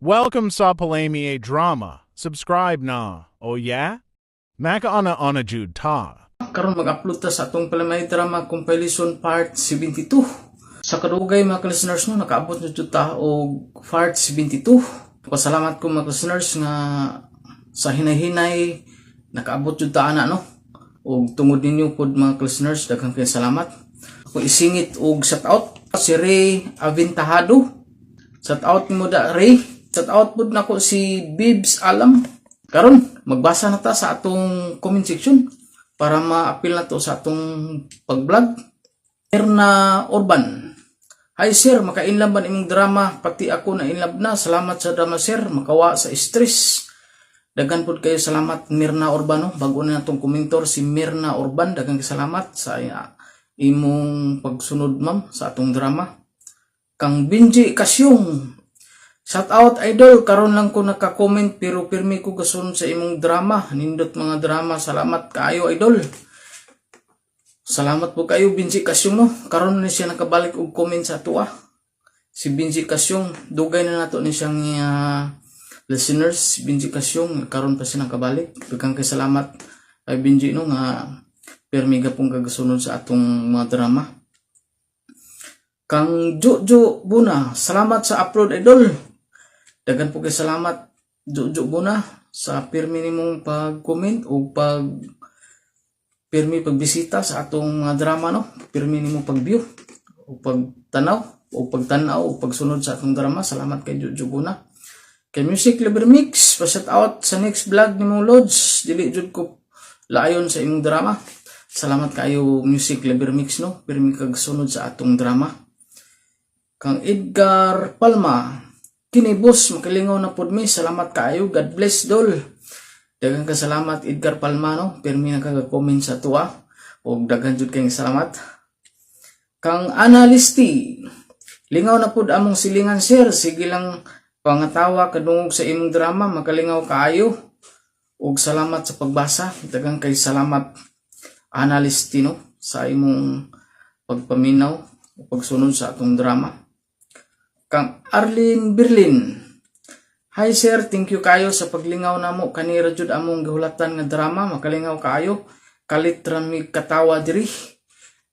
Welcome sa Palami Drama. Subscribe na. Oh yeah? Makauna-una jud ta. Karon mag-upload ta sa atong Palamay Drama Compilation Part 72. Sa kadugay, mga listeners, no, nakaabot na jud ta og Part 72. Pasalamat ko, mga listeners, nga sa hinay-hinay nakaabot jud ta ana, no. Og tungod ninyo pod, mga listeners, daghang kay salamat. Ako isingit og shout out si Ray Aventahado. Shout out mo da, Ray. Shout out pud nako si Bibs Alam. Karon magbasa na ta sa atong comment section para ma-apil na to sa atong pag-vlog. Erna Urban. "Hi sir, maka-inlove ba imong drama? Pati ako na inlove na. Salamat sa drama, sir, makawa sa stress." Daghan pud kayo salamat, Mirna Urbano. Bago na atong komentor si Mirna Urban. Daghan kay salamat sa imong pagsunod, ma'am, sa atong drama. Kang Benji Kasyong. "Shout out, idol, karon lang ko naka-comment pero pirmi ko gasunod sa imong drama. Nindot mga drama, salamat kaayo, idol." Salamat po kayo, Benji Kasyong, no. Karon ni siya nakabalik og comment sa tuwa. Si Benji Kasyong, dugay na nato ni siyang listeners, si Benji Kasyong, karon pa siya nakabalik. Daghang kay salamat kay Benji, no, nga pirmi gapong kagasunod sa atong mga drama. Kang Jojo Buna, "Salamat sa upload, idol." Daghan po kay salamat, Jojo Buna, sa pirmi nimong pag-comment o pag pirmi pagbisita sa atong mga drama, no. Pirmi nimong pag-view o pagtanaw o pagtanaw o pagsunod sa atong drama. Salamat kay Jojo Buna. Kay Music Liver Mix, "Pa-shout out sa next vlog nimong Lods. Dili jud ko laayon sa imong drama." Salamat kayo, Music Liver Mix, no. Pirmi kag sunod sa atong drama. Kang Edgar Palma, "Kini boss, makalingaw na pod mi. Salamat kaayo. God bless, dol." Daghang ka salamat, Edgar Palma, no. Pirmi na kag-comment sa tuwa. Og daghan jud kayong salamat. Kang Analisti, "Lingaw na pod among silingan, sir. Sige lang pangatawa kadungog sa imong drama, makalingaw kaayo. Og salamat sa pagbasa." Daghang kay salamat, Analisti, no, sa imong pagpaminaw o pagsunod sa atong drama. Kang Arlene Berlin. "Hi sir, thank you kayo sa paglingaw namo. Kanira jud among gihulatan nga drama, makalingaw kaayo. Kalit ra mi katawa diri."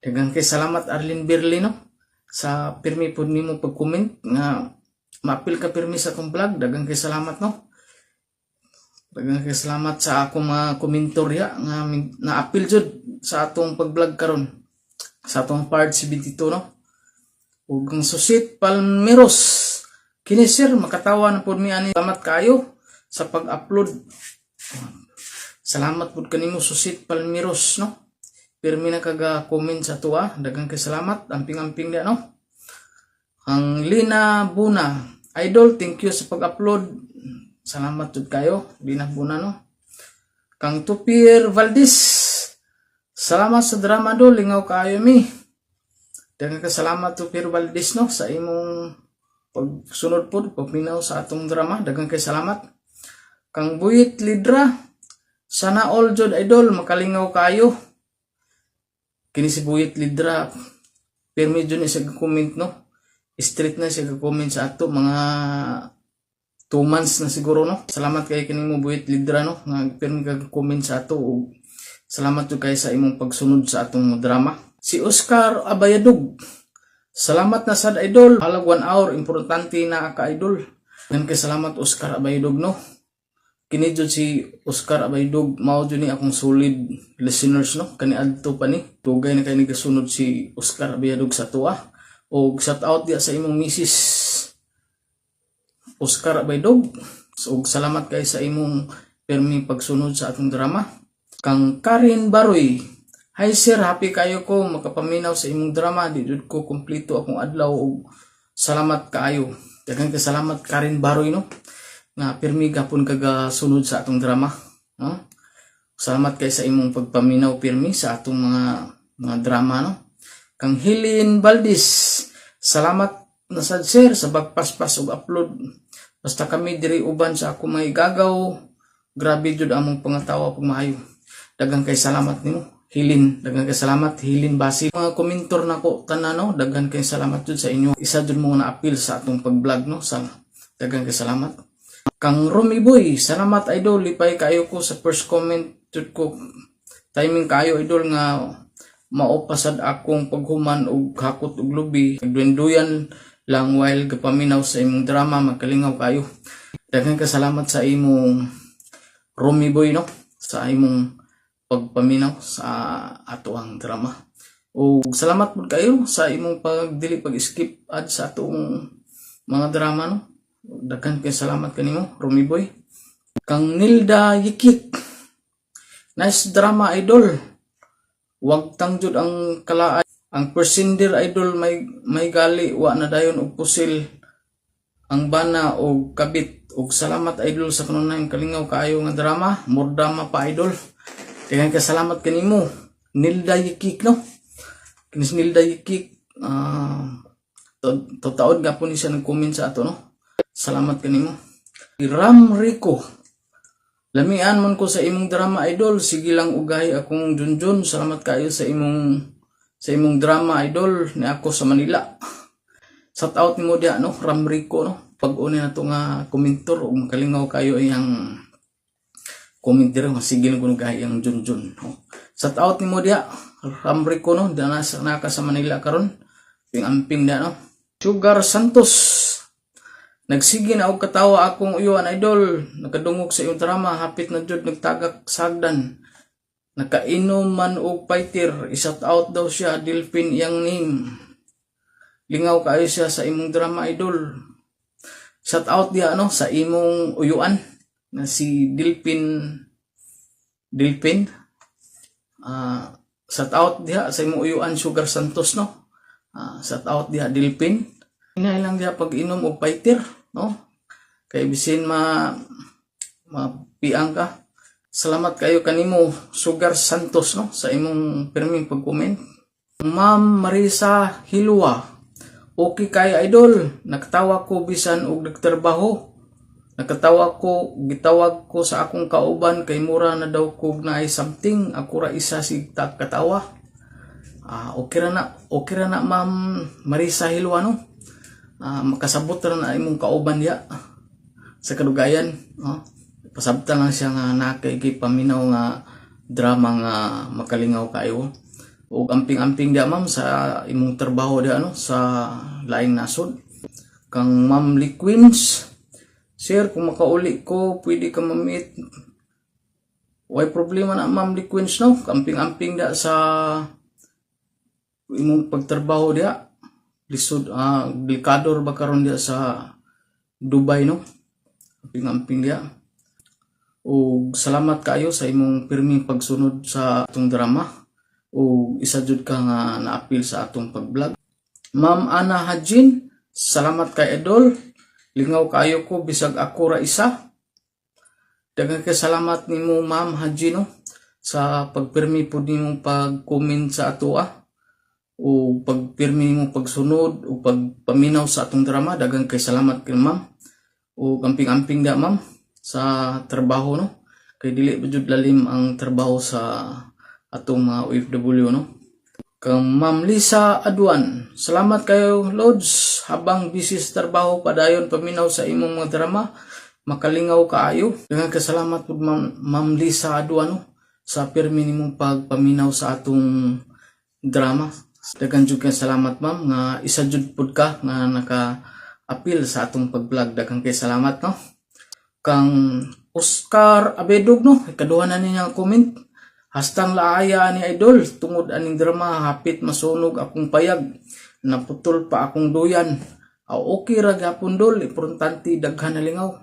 Daghang kay salamat, Arlene Berlin, no, sa pirmi pud nimo pag-comment nga maapil ka pirmi sa atong vlog. Daghang kay salamat, no. Daghang kay salamat sa akong mga komentorya nga naapil jud sa atong pag-vlog karon sa atong part 72, no. Ug ang Susit Palmeros. "Kini sir, makatawa na pud mi ani. Salamat kayo sa pag-upload." Salamat pud kanimo, Susit Palmeros, no. Pirmi na kaga comment sa tuwa. Daghang kay salamat. Amping-amping da, no. Ang Lina Buna. "Idol, thank you sa pag-upload." Salamat jud kayo, Lina Buna, no. Kang Tupir Valdis. "Salamat sa drama do, lingaw kaayo mi." Daghang ka salamat, Tupir Valdis, no, sa imong pagsunod po, pagminaw sa atong drama. Daghang kay salamat. Kang Buyit Lidra. "Sana all jud, idol, makalingaw kayo." Kini si Buyit Lidra, pirmi jud ni siya comment, no. Straight na siya comment sa ato mga 2 months na siguro, no. Salamat kay kini mo, Buyit Lidra, no, nga pirmi ka comment sa ato ug salamat jud kay sa imong pagsunod sa atong drama. Si Oscar Abayadog. "Salamat na sad, idol. Halag 1 hour, importante na ka, idol." Ngan kay salamat, Oscar Abayadog, no. Kini jud si Oscar Abayadog mao jud ni akong solid listeners, no. Kani adto pa ni. Dugay na kay nagasunod si Oscar Abayadog sa tuwa. Og shout out diya sa imong misis, Oscar Abayadog. So, og salamat kay sa imong permi pagsunod sa atong drama. Kang Karen Baroy. "Hi sir, happy kayo ko makapaminaw sa imong drama. Di jud ko kompleto akong adlaw og salamat kaayo." Daghang kay salamat, Karen Baroy, no. Nga pirmi gapon kaga sunod sa atong drama, no? Salamat kay sa imong pagpaminaw pirmi sa atong mga drama, no. Kang Hilin Valdis. "Salamat na sad sir sa pagpaspas og upload. Basta kami diri uban sa ako may gagaw. Grabe jud among pangatawa pag maayo." Daghang kay salamat nimo, Hilin. Daghang kay salamat, Hilin Basil. Mga komentor nako tanan, no, daghan kay salamat jud sa inyo. Isa jud mo na appeal sa atong pag-vlog, no, sa Daghang kay salamat. Kang Romy Boy, salamat, idol. Lipay kayo ko sa first comment jud ko. Timing kayo, idol, nga maopasad akong paghuman og hakot og lubi. Duyan lang while gapaminaw sa imong drama, magkalingaw kayo. Daghang kasalamat sa imong, Romy Boy, no, sa imong pagpaminaw sa ato ang drama. O salamat pud kayo sa imong pagdili pag-skip ad sa atong mga drama, no. Daghan kay salamat kanimo, Romy Boy. Kang Nilda Yikik. Nice drama, idol. Wag tangjud ang kalaay. Ang persender, idol, may gali wa na dayon og pusil ang bana og kabit. Og salamat, idol, sa kanunayng kalingaw kaayo nga drama. More drama pa, idol. Daghang ka salamat kanimo, Nilda Yikik, no. Kinis Nilda Yikik, taod nga po ni siya nag-comment sa ato, no. Salamat kanimo. Ram Rico. Lamian man ko sa imong drama, idol. Sige lang ugahi akong junjun. Salamat kayo sa imong drama, idol, ni ako sa Manila. Shout out nimo diya, no, Ram Rico, no. Pag uni na to nga komentor ug makalingaw kayo iyang comment dira nga sige lang kuno gahi ang junjun, no. Shout out nimo diya, Ram Rico, no, dana sa naka sa Manila karon. Ping amping diya, no. Sugar Santos. Nagsige na og katawa akong uyuan, idol. Nakadungog sa iyong drama, hapit na jud nagtagak sagdan. Nakainom man og fighter, i-shout out daw siya, Delphine iyang name. Lingaw kaayo siya sa imong drama, idol. Shout out diya, no, sa imong uyuan na si Delphine Delphine. Shout out diha sa imong uyuan, Sugar Santos, no. Shout out diha, Delphine. Hinay lang diha pag inom og fighter, no? Kay bisin ma mapiang ka. Salamat kayo kanimo, Sugar Santos, no, sa imong pirming pag-comment. Ma'am Marisa Hilwa. Okay kay idol, nakatawa ko bisan og nagtrabaho. Nakatawa ko, gitawag ko sa akong kauban kay mura na daw kog naay something, ako ra isa sig katawa. Ah, okay ra na, Ma'am Marisa Hilwa, no. Makasabot ra na imong kauban diya sa kadugayan, no. Pasabtan lang siya nga naa kay paminaw nga drama nga makalingaw kayo. Ug amping-amping diya, ma'am, sa imong trabaho diya, no, sa laing nasod. Kang Ma'am Lee Queens, sir, kung makauli ko, pwede ka ma-meet. Way problema na, Ma'am Lee Queens, no. Amping-amping diya sa imong pagtrabaho diya. Lisod, delikado ba karon diya sa Dubai, no? Amping-amping diya. Ug salamat kaayo sa imong pirming pagsunod sa atong drama. Ug isa jud ka nga naapil sa atong pag-vlog. Ma'am Ana Hajin, salamat kay idol. Lingaw kaayo ko bisag ako ra isa. Daghang kay salamat nimo, Ma'am Hajin, no, sa pagpirmi pud nimong pag-comment sa atoa o pagpirmi nimong pagsunod o pagpaminaw sa atong drama. Daghang kay salamat kay ma'am. O amping-amping da, ma'am, sa trabaho, no, kay dili ba jud lalim ang trabaho sa atong mga OFW, no. Kang Ma'am Lisa Aduan, salamat kayo, Lods. Habang busy sa trabaho, padayon paminaw sa imong mga drama, makalingaw kaayo. Daghang kasalamat pud, Ma'am Lisa Aduan, no, sa pirmi nimong pagpaminaw sa atong drama. Daghan jud kay salamat, ma'am, nga isa jud pud ka nga naka-apil sa atong pag-vlog. Daghan kay salamat, no. Kang Oscar Abedog, no, ikaduha na niya ang comment. Hastang laaya ni idol, tungod aning drama hapit masunog akong payag. Naputol pa akong duyan. Ah, okay ra gyapon, dol, importante daghan na lingaw.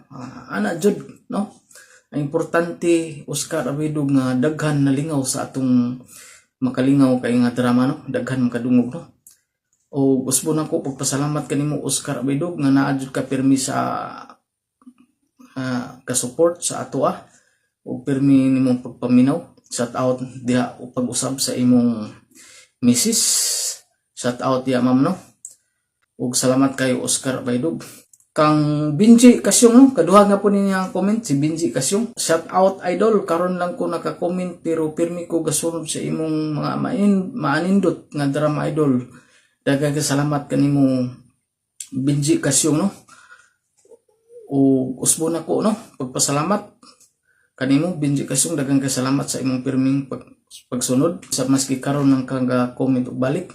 Ana jud, no. Ang importante, Oscar Abedog, nga daghan na lingaw sa atong makalingaw kay nga drama, no, daghan makadungog, no. O usbon ako pagpasalamat kanimo, Oscar Abedog, nga naa jud ka pirmi sa ka-support sa ato ug pirmi nimong pagpaminaw. Shout out diha o pag-usab sa imong misis. Shout out diha, ma'am, no. Ug salamat kayo, Oscar Abedog. Kang Benji Kasyong, no, kaduha nga po niya ang comment si Benji Kasyong. Shout out, idol, karon lang ko naka-comment pero pirmi ko gasunod sa imong mga main maanindot nga drama, idol. Daghang salamat kanimo, Benji Kasyong, no. O usbo nako, no, pagpasalamat kanimo, Benji Kasung. Daghang kay salamat sa imong pirming pagsunod sa maski karon nang kaga comment og balik.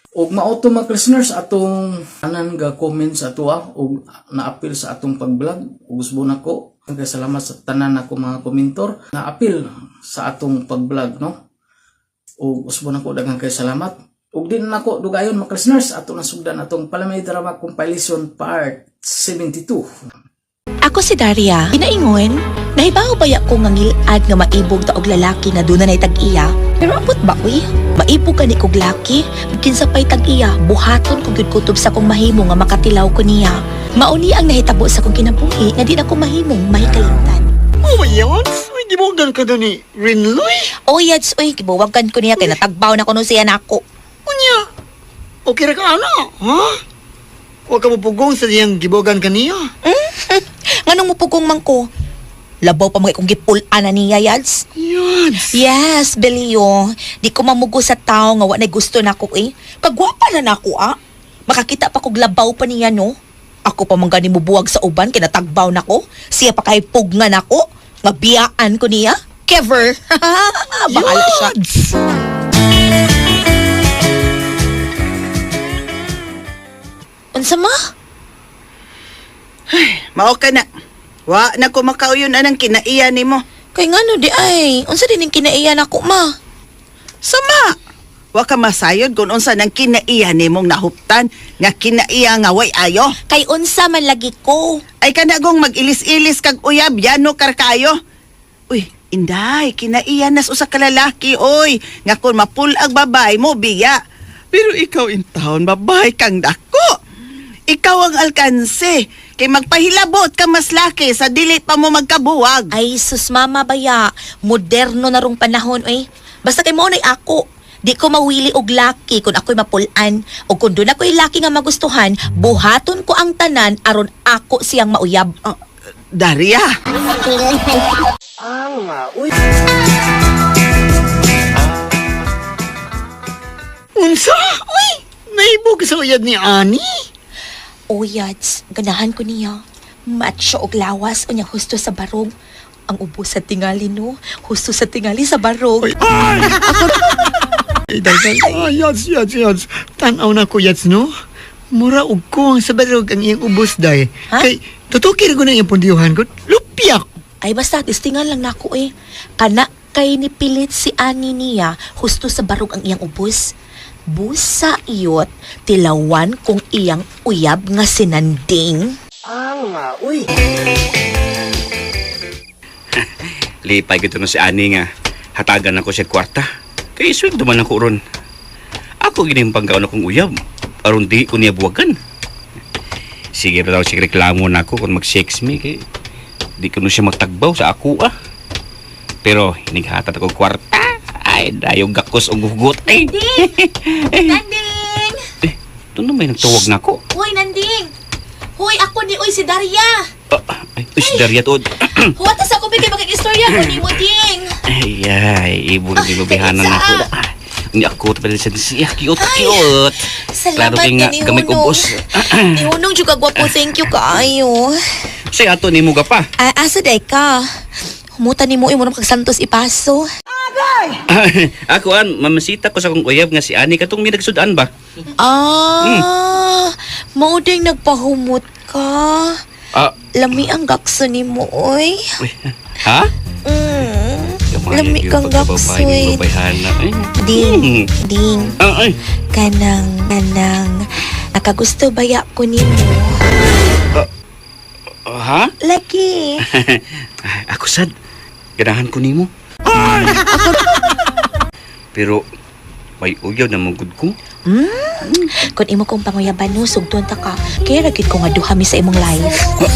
Og mao to, mga listeners, atong tanan ga comment sa atoa og naapil sa atong pag-vlog. Ug usbo nako kay salamat sa tanan nako mga komentor naapil sa atong pag-vlog, no. Ug usbo nako, daghang kay salamat. Ug di na nako dugayon, mga listeners, ato na sugdan atong Palamay Drama Compilation Part 72. Ako si Daria. Ginaingon, nahibaw baya ko nga ngilad nga maibog ta og lalaki nga duna nay tag-iya? Pero ambot ba uy? Maibog ka ni kog laki, kinsa pay tag-iya, buhaton ko gyud kutob sa kong mahimo nga makatilaw ko niya. Mao ni ang nahitabo sa kong kinabuhi nga di na ko mahimong mahikalimtan. Oh, yads! Uy, gibugan ka doon ni Rinloy? Oh, yads, uy, gibuwagan ko niya kay natagbaw na kuno siya nako. Unya! Okay ra ka, ana, ha? Huwag ka mupugong sa diyang gibugan ka niya. Nganong mupugong man ko? Labaw pa mga kong gipul-an na niya, yads. Yads! Yes, Belio. Di ko mamugo sa tao nga wa nay gusto nako eh. Kagwapa na nako ah. Makakita pa kog labaw pa niya, no. Ako pa man gani mubuwag sa uban kay natagbaw nako. Siya pa kay pugna nako. Nga biyaan ko niya. Kever. Bahala siya. Yads! Unsa ma? Mao ka na. Wa na ko makauyon anang kinaiya nimo. Kay ngano di ay? Unsa din ning kinaiya nako, ma? Sama. Wa ka masayod kung unsa nang kinaiya nimong nahuptan nga kinaiya nga way ayo. Kay unsa man lagi ko. Ay kanagong mag-ilis-ilis kag uyab yano karkayo. Uy, inday, kinaiya nas usa ka lalaki oy nga kun mapul-ag babae mo biya. Pero ikaw in town babae kang dako. Ikaw ang alkanse kay magpahilabot ka mas laki sa dili pa mo magkabuwag. Ay, sus mama baya, moderno na rong panahon oy. Basta kay mo nay ako. Di ko mawili og laki kung ako'y mapulan o kung doon ako'y laki nga magustuhan, buhaton ko ang tanan aron ako siyang mauyab. Oh, Daria. Unsa? Uy! Naibog sa uyab ni Ani? O yads, ganahan ko niya. Macho og lawas unya husto sa barog. Ang ubo sa tingali, no, husto sa tingali sa barog. Ay, day, day. Ah, yads, yads, yads. Tanaw na ko, yads, no? Mura og kuwang sa barog ang iyang ubos, day. Ha? Kay, tutukir ko na iyang pundiyuhan ko. Lupiak! Ay basta tistingan lang nako eh. Kana kay nipilit si ani niya husto sa barog ang iyang ubos. Busa iyot, tilawan kung iyang uyab nga sinanding. Lipay gito na si Ani nga. Hatagan ako siya kwarta. Kay sweldo man ako ron. Ako gini ang pangkaon akong uyab. Aron di ko niya buwagan. Sige ra daw siya reklamo na ako kung mag-sex me kay di ko no siya magtagbaw sa ako ah. Pero inighatag ako kwarta. Ay, dayong gakos og hugot eh. Nanding! Eh, doon na may nagtawag na ako. Hoy, Nanding! Hoy, ako ni Uy si Daria! Ah, ay, uy, si Daria to. Huwag sa ako bigay makikistorya ko ni mo, Ding! Ay, ay, ibon ni babihanan sa- ako. Ah, Ni ako to pala sa siya. Cute, cute. Salamat Klaro kay nga, ni gamay Hunong. ubos. Ni Hunong juga gwapo, thank you kaayo. Say ato ni mo ka pa. Ah, asa day ka? Humutan ni mo imo nang pagsantos ipaso. Ako an, mamasita ko sa akong uyab nga si Ani katong may nagsudan ba? Ah, mao ding nagpahumot ka. Ah, Lami ang gakso ni mo, oy. uy, ha? Lami kang gakso, eh. Babayhana. Eh. Ding, ding. Ah, ay. Kanang, nakagusto baya ko nimo. Ah, ha? Lagi. Ay, ako sad. Ganahan ko nimo. Pero may uyab na mugod ko. Kung imo kong panguyaban no, sugton ta ka. Kaya ra gyud ko nga duha mi sa imong life. Ha?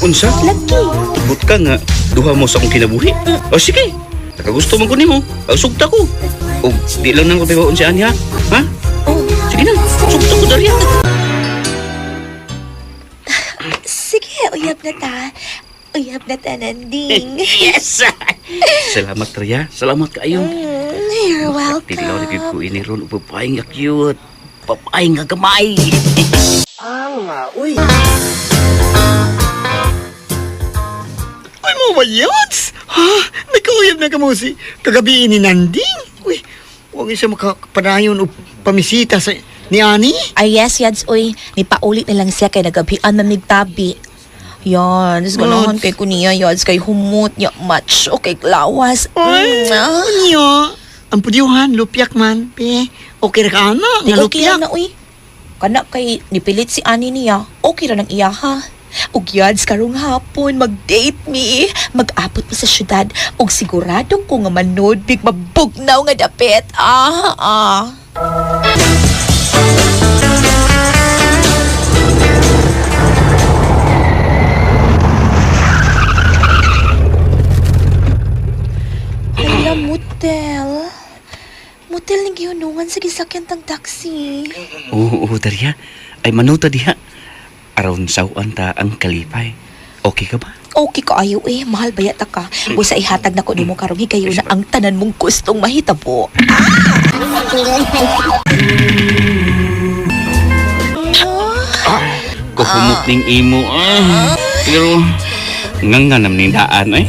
Unsa? Lagi. Tubot ka nga duha mo sa akong kinabuhi. O sige. Nakagusto man ko nimo. Ang sugta ko. O di lang nang ko tiwaon si Ani ha. Ha? Oh, Sige na. Sugta ko dali ha. sige, uyab na ta. Uyab na ta, Nanding. Yes! Salamat, Ria. Salamat kaayo. You're welcome. Tilaw na ko ini ron babae nga cute. Babae nga gamay. Mo ba yads? Ha? Nagkauyab na kamo si kagabi ni Nanding. Uy, huwag siya makapadayon o pamisita sa ni Ani. Ay yes, yads, uy. Nipaulit na lang siya kay nagabian na nigtabi. Yan, ganahan kay kuniya, yads, kay humot, ya, macho, kay lawas. Ay, Ah. niyo. Ang pudyuhan, lupyak man. Pe, okay ra ka ana, Di nga okay lupyak. ra na, uy. Kana kay nipilit si ani niya, okay ra nang iya ha. Ug yads karong hapon mag-date mi, mag-abot mi sa syudad ug sigurado ko nga manood big mabugnaw nga dapit. Ah, ah. Hala, motel. Motel ni gihunungan sa gisakyan tang taxi. Oo, oo, Daria. Ay manuta diha. Aron sawan ta ang kalipay. Okay ka ba? Okay kaayo eh, mahal ba yata ka? Busa ihatag na ko nimo karong higayon na ang tanan mong gustong mahitabo. Kuhumot ning imo. Ah. Pero nga nga nam ning daan ay.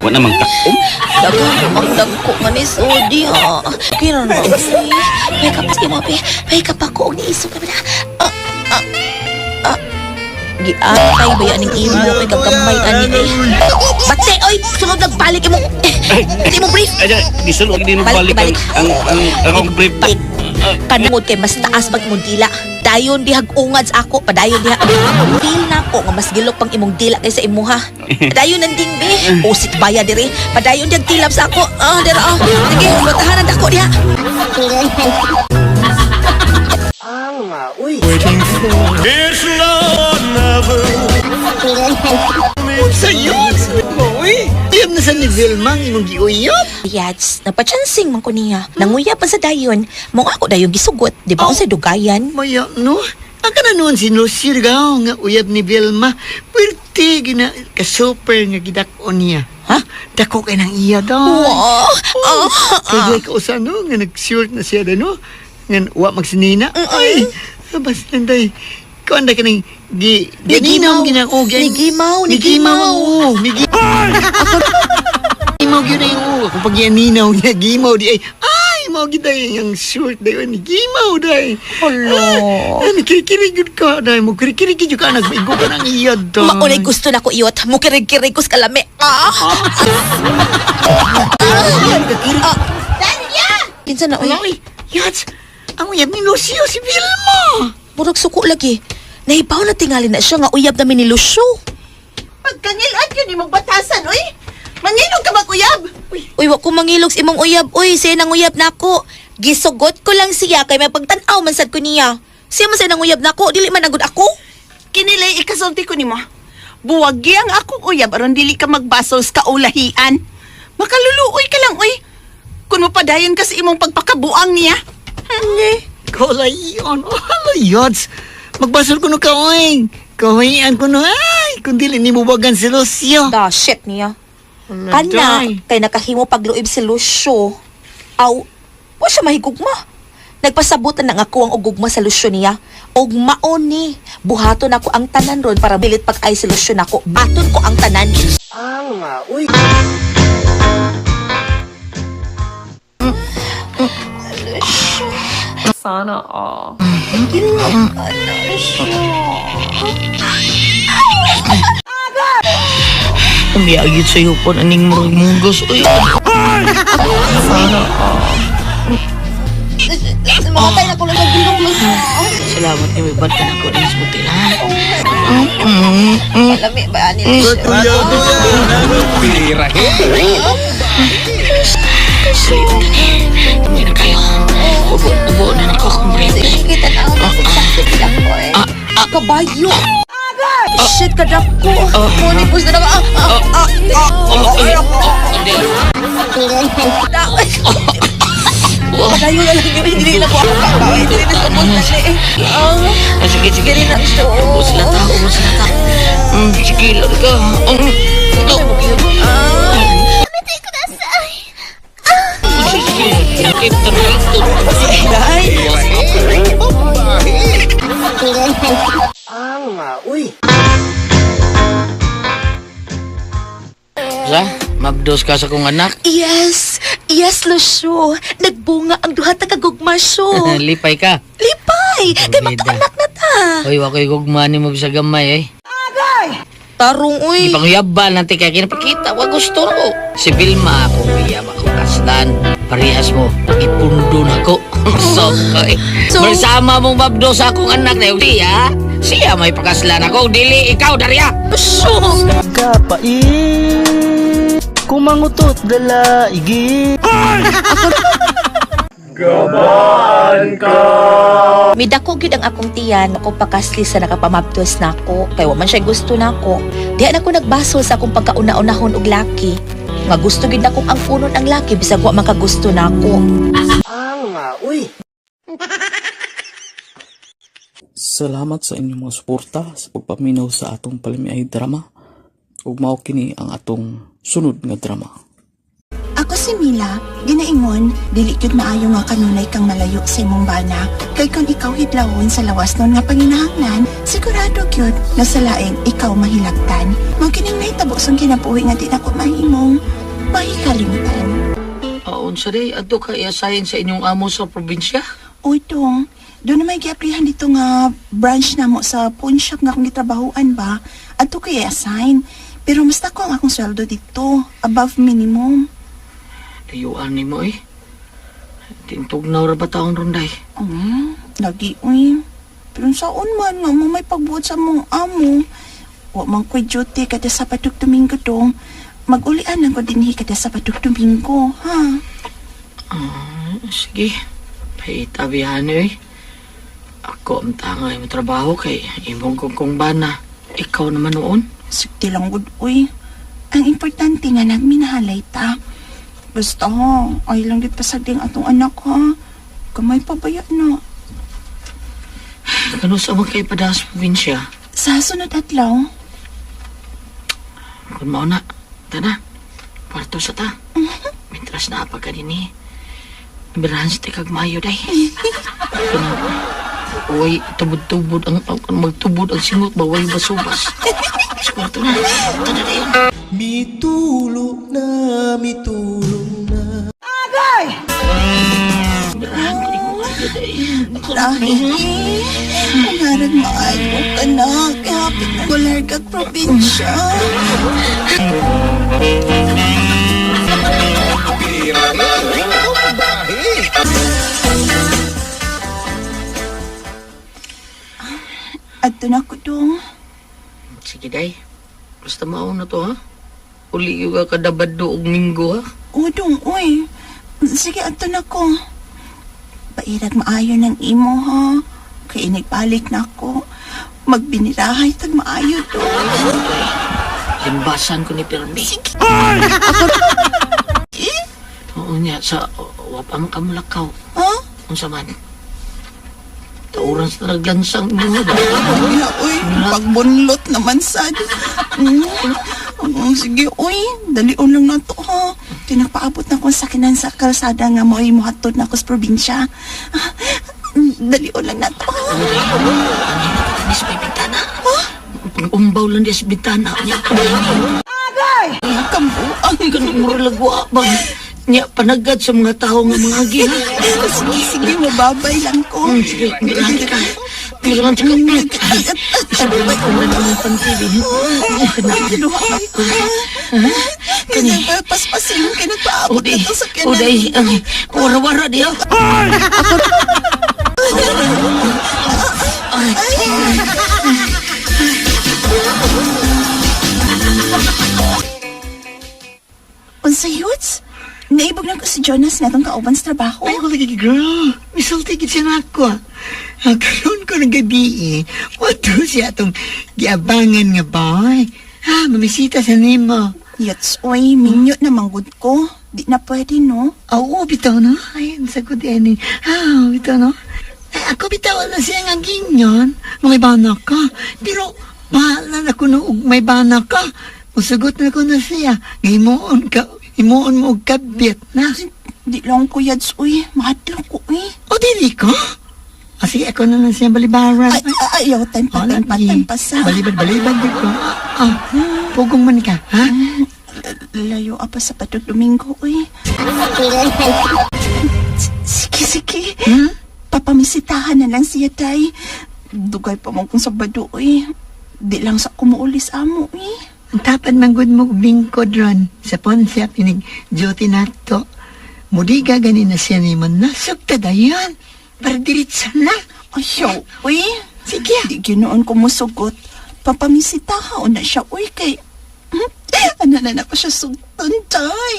Wa namang takom. Daghan ang dagko nga ni Sodi ha. Kira na ba? May kapas mo be. May kapako og niisog na ba na. Ah, ah, ah. Giatay ba yan ang imo kay kagamay ani eh. Batse oy, sunod nagbalik imo. Di mo brief. Ay, gisulog din mo Balik, balik balik. ang akong brief. Balik. Kanungod kay mas taas pag imong dila. Dayon dihag ungad sa ako, padayon diha. Feel na ko nga mas gilok pang imong dila kaysa imuha. Padayon nanding be. Usit baya diri. Padayon dihag tilap sa ako. Ah, dira ah. Sige, batahanan dako diha. Unsa yads? Mo, uy. Uyab na sa ni Vilma ang imong giuyab. Yads, napachansing man ko niya. Nanguya pa sa dayon. Mao ako dayon gisugot, di ba? Unsay dugayan? Maya, no? Ang kananuan si Lucio gaw nga uyab ni Vilma. Pwerte gina ka-super nga gidako niya. Ha? Dako kay nang iya daw. Wow. Oh, kaya ka usa no nga nag-short na siya da no. Nga wa magsinina. Ay, basta day. Kuan da kaning gi gininaw ginako Nigimaw, nigimaw. nigimaw. Oo, nigimaw gyud ay oo. Kung pag yaninaw niya gimaw di ay ay mao gid ay ang short day ni gimaw day. Hala. Ay, nakikirig gyud ka day mo kirig gyud ka nagmaigo ka ng iya day. Maunay gusto na ko iyot. Mukirig-kirig ko sa kalami. Ah! Nagkikirig. Kinsa na Wala, oy? oy. Yats, ang uyab ni Lucio si Vilma. Murag suko lagi. Nahibaw na tingali na siya nga uyab namin ni Lucio. Pagkangilad yun imong batasan, uy. Mangilog ka mag-uyab. Uy, wa ko mangilog sa imong uyab. Uy, siya nang uyab nako. Gisugot ko lang siya kay may pagtan-aw man sad ko niya. Siya man siya nang uyab nako, dili man agud ako. Kinilay ikasulti ko nimo. Buwagi ang akong uyab aron dili ka magbasol sa kaulahian. Makaluluoy ka lang, uy. Kun mapadayon ka sa imong pagpakabuang niya. Kolayon. Oh, yods. Magbasol ko no kaoy. Kawayan ko no. Ay, kung dili ni mubagan si Lucio. Da shit niya. Ala, Kana day. kay nakahimo pagluib si Lucio. Aw, wa siya mahigugma. Nagpasabutan na nga ako ang ugugma sa Lucio niya. Og mao ni, buhaton ako ang tanan ron para bilit pag ay si Lucio nako. Aton ko ang tanan. Sana all. Umiyagit sa'yo po aning murag mungos. Uy, Sana all. Makatay na ko lang sa gilong Lucio. salamat ni may bad ka na ko rin sa butil, ha? Lami ba ani Lucio? Hindi na kayo. Ubo, ubo na nako akong break. Kita na ako sakit ako eh. Kabayo. Shit, kadako. Muni po na ah, ah, ah, ah. Padayon na lang yun. Hindi na ko ako kakain. Hindi na sa eh. Ah, Ah, sige, sige. Dili na siya. Ubos na ta, ubos na ta. Sige, larga. Sige, sige. Ay. Uy. Mabdos ka sa kong anak. Yes! Yes, Lucio. Nagbunga ang duha ta kagugma, Syo. Lipay ka. Lipay! Kay Bida. makaanak na ta. Uy, wako'y gugma ni mo bisag gamay eh. Tarong, uy. Ipanguyabal natin kaya kinapakita. Wa gusto ko. Si Vilma ako uyab ako kaslan. Parehas mo. Ipundo na ko. So, eh. So- Bersama mong mabdo sa akong anak na siya. Siya may pakaslan ako. Dili ikaw, Daria. Lucio! Kapait Kumangutot dalaigi. Midako gyud ang akong tiyan ako pakasli sa nakapamabdos nako kay wa man siya gusto nako. Diha na ko nagbasol sa akong pagkauna-unahon og laki. Nga gusto gyud nakong ang punon ang laki bisag wa man kagusto nako. Salamat sa inyong mga suporta sa pagpaminaw sa atong palamiay drama. Ug mao kini ang atong sunod nga drama. Ako si Mila, ginaingon, dili gyud maayo nga kanunay kang malayo sa imong bana. Kay kung ikaw hidlawon sa lawas nun nga panginahanglan, sigurado gyud nga sa laing ikaw mahilagtan. Mao kining nahitabo sa kinabuhi nga di nako mahimong mahikalimutan. Aon sa day, adto ka i-assign sa inyong amo sa probinsya? Uy, Tong, doon na may giaplihan dito nga branch na mo sa pawn shop nga akong gitrabahuan ba? Adto kay assign. Pero mas ko ang akong sweldo dito, above minimum. Layuan ni mo eh. Tintugnaw ra ba taong runday? Lagi, uy. Pero saon man nga mo may pagbuot sa mong amo. Wa man ko'y duty kada Sabado ug Domingo dong. Mag-ulian lang ko dinhi kada Sabado ug Domingo, ha? Sige, paitabihan eh. Ako ang tangay mo trabaho kay imong kong kong bana. Ikaw naman noon. Sukti lang gud, uy. Ang importante nga nagminahalay ta. Basta ha, ay lang gid pasagding atong anak ha. Gamay pa baya na. Kano sa mga kay pada sa probinsya? Sa sunod adlaw, Kung mao na, tana. Kwarto sa ta. Mintras na pa ka din eh. Birahan sa tikag mayo day. Kuno, uy, tubod-tubod ang magtubod ang singot ba way basubas. Sa kwarto na. Tana na yun. Mitulo na, mitulo na. Birahan ko ni mo kayo day. Dahil, pangarag maayo ka na. Kaya hapit na gular kag probinsya. Adto na ko dong. Sige day. Basta mao na to ha. Uli yung ka kadabado og minggo ha. O dong, uy. Sige, adto na ko. Pairag maayo ng imo ha. Kay inigbalik na ako. Magbinirahay tag maayo dong. Limbasan ko ni Pirmi. Oo niya, sa wapang kamulakaw. Ha? Unsa man. Tauran sa naglansang mo ba? Uy, uy, pagbunlot naman sad. Sige, uy, dalion lang na to, ha. Tinagpaabot na ko sa sakinan sa kalsada nga mo'y muhatod na ako sa probinsya. Ah, dalion lang na to, ha. Ani sa may bintana. Pag-umbaw lang di sa bintana. Niya, Kambuang. ganun mo lagwa ba? Niya, panagad sa mga tao nga mga agi, ha? Sige, sige, mababay lang ko. Sige, birahan ka. Birahan ka. Sabi mo, kung ano ang pantili. Ay, duha ko. Kani, paspasin kay nagpaabot Uday, na to sa kanan. uday, wara-wara diya. Unsa yuts? Naibog na ko si Jonas nga atong kauban sa trabaho. Ay, ko lagi, girl. Misulti gid siya na ako. Ah, karon ko ng gabi eh. Wato siya atong giabangan nga boy. Ha, mamisita sa nimo. Yuts, oy, minyo na manggod ko. Di na pwede, no? Oo, bitaw no. Ay, ang sagot yan eh. Ah, bitaw no. Ay, ako bitaw na siya nga ginyon. May bana ka. Pero, bahala na ko no, og may bana ka. Musugot na ko na siya. Ngayon ka, imuon mo og kabit na. Di lang ko, Yads, uy. Mahadlok ko, uy. O, dili ko. Ah, sige, ako na lang siya balibaran. Ay, ay, ayaw, tan pa, tan pa, tan pa sa. Balibad, balibad di ko. Ah, pugong man ka, ha? Layo apa sa patog Domingo, uy. Sige, sige. Hmm? Papamisitahan na lang siya, tay. Dugay pa mo kung Sabado, uy. Di lang sa kumuulis amo, uy. Ang tapan manggod mo bingkod ron sa Ponce pinig duty nato. Mudiga gani na siya ni man nasugta dayon. Para diritsa na. Ayaw, uy. Sige. Di ginoon ko musugot. Papamisitahan na siya, uy, kay... Ano na na ko siya sugton, tay.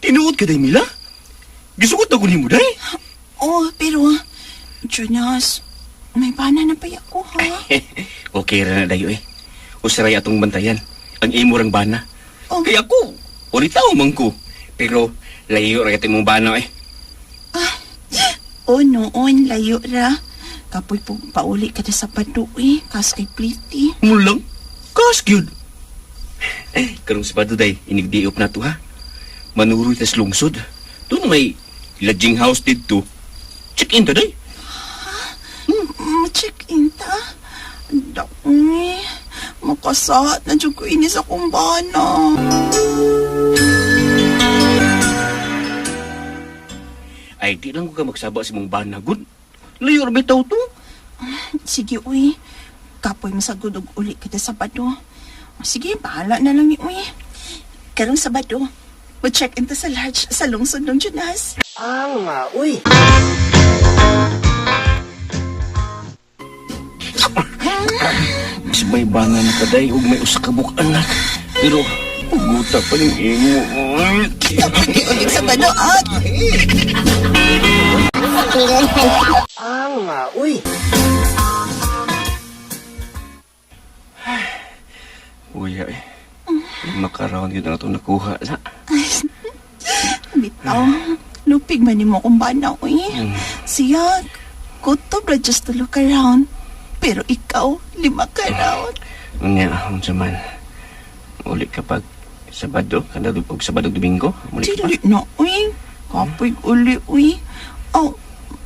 Tinuod ka day, Mila? Gisugot na ko nimo day. Oh, pero... Jonas, may bana na pa ako, ha? Okay ra na dayo eh. Usaray atong bantayan. Ang imo rang bana. Oh. Kaya ako, ulitaw man ko. Pero layo ra kay mong bana eh. Oh, noon, layo ra. Kapoy po, pauli ka na sa padu, eh. Kas kay Pliti. Mulang, kas gyud. Eh, karong Sabado day, inigdiop na to ha. Manuroy tas lungsod. Doon may lodging house didto. Check in today. Check-in ta. Dakoy, makasahat na dyan ko inis akong bana. Ay, di lang ko ka magsaba sa mong bana, gud. Layo ra bitaw to. Sige, uy. Kapoy masagod og uli kita sa Sabado. Sige, bahala na lang ni uy. Karong Sabado, mo-check-in ta sa lodge sa lungsod ng Jonas. Mas may bana na kaday ug may usa ka buok anak. Pero puguta pa ning imo. Oy. Ulit Sabado, at... Uya eh. Makaroon yun na itong nakuha na. Bitaw, lupig man nimo akong bana, uy. Siya, kutob ra just to look around. Pero ikaw, lima ka round. Unya, unsa man. Uli kapag Sabado, kada og Sabado ug Domingo, muli ka pa. Dili na, uy. Kapoy uli, uy. Oh,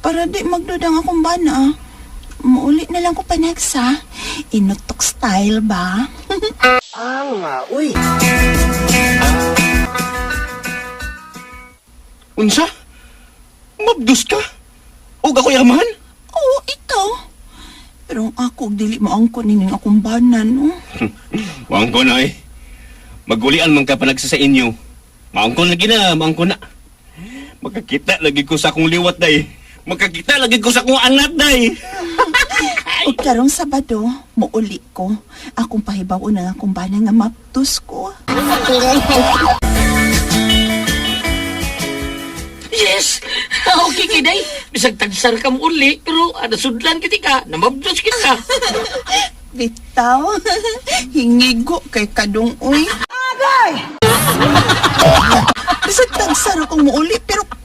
para di magdudang akong bana. Muuli na lang ko pa next, ha? Inutok style ba? Unsa? Mabdus ka? Og ako'y amahan? Oo, ikaw. Pero ang ako, dili mo angkon nining akong bana, no? Maangko na eh. Magulian man ka panagsa sa inyo. Maangko lagi na, maangko na. Makakita lagi ko sa akong liwat day. Makakita lagi ko sa akong anak day. O karong Sabado, muuli ko. Akong pahibaw na akong bana nga maptus ko. Yes! Okay kinay. Bisag tagsar ka mo uli, pero nasudlan kiti ka, namabdos kita. Bitaw, hingigo kay kadung uy. Agay! Bisag tagsaro kong muuli, pero pak!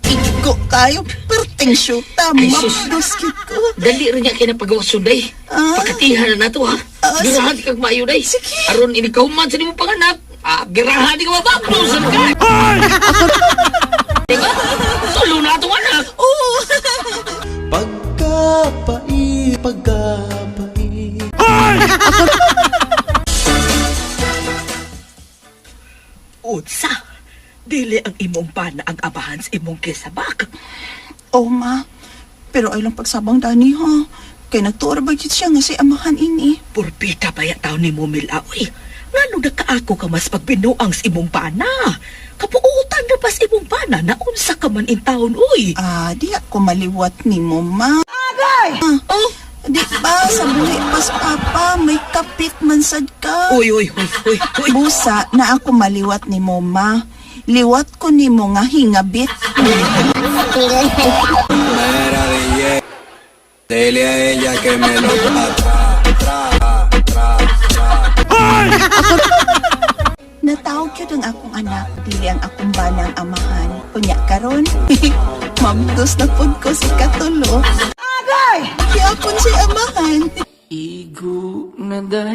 Igo kayo, perting syuta, Ay, sus. mapdos kit ko. Dali rin niya kay napagawa sunday. Ah. Pakatihan na nato ha. Ah, Girahan kag maayo day. Sige. Aron inikahuman sa nimong panganak. Ah, girahan di ka mababdos ka. Diba? Tulo na atong anak. Oo! Pagkapai, pagkapai. Unsa? Dili ang imong bana ang abahan sa imong kisabak. Oh, ma. Pero ay lang pagsabang dani, ha? Kay nagtuor ba gid siya nga si amahan ini? Purbita ba ya taon ni mo Mila, uy? Ngano na kaako ka mas pagbinuang sa imong bana? Kapuutan na pas imong bana na unsa ka man in taon, uy. Ah, di ako maliwat ni mo, ma. Agay! Oh, Di ba, sa buhi pas papa, may kapit man sad ka. uy, uy, uy, uy, uy. Busa na ako maliwat ni mo, ma. Liwat ko ni mo nga hingabit. Natawag yun ang akong anak, dili ang akong banang amahan. Unya karon, mamdos na pud ko si katulo. Agay! Kiyapon si amahan. Igo na dahil.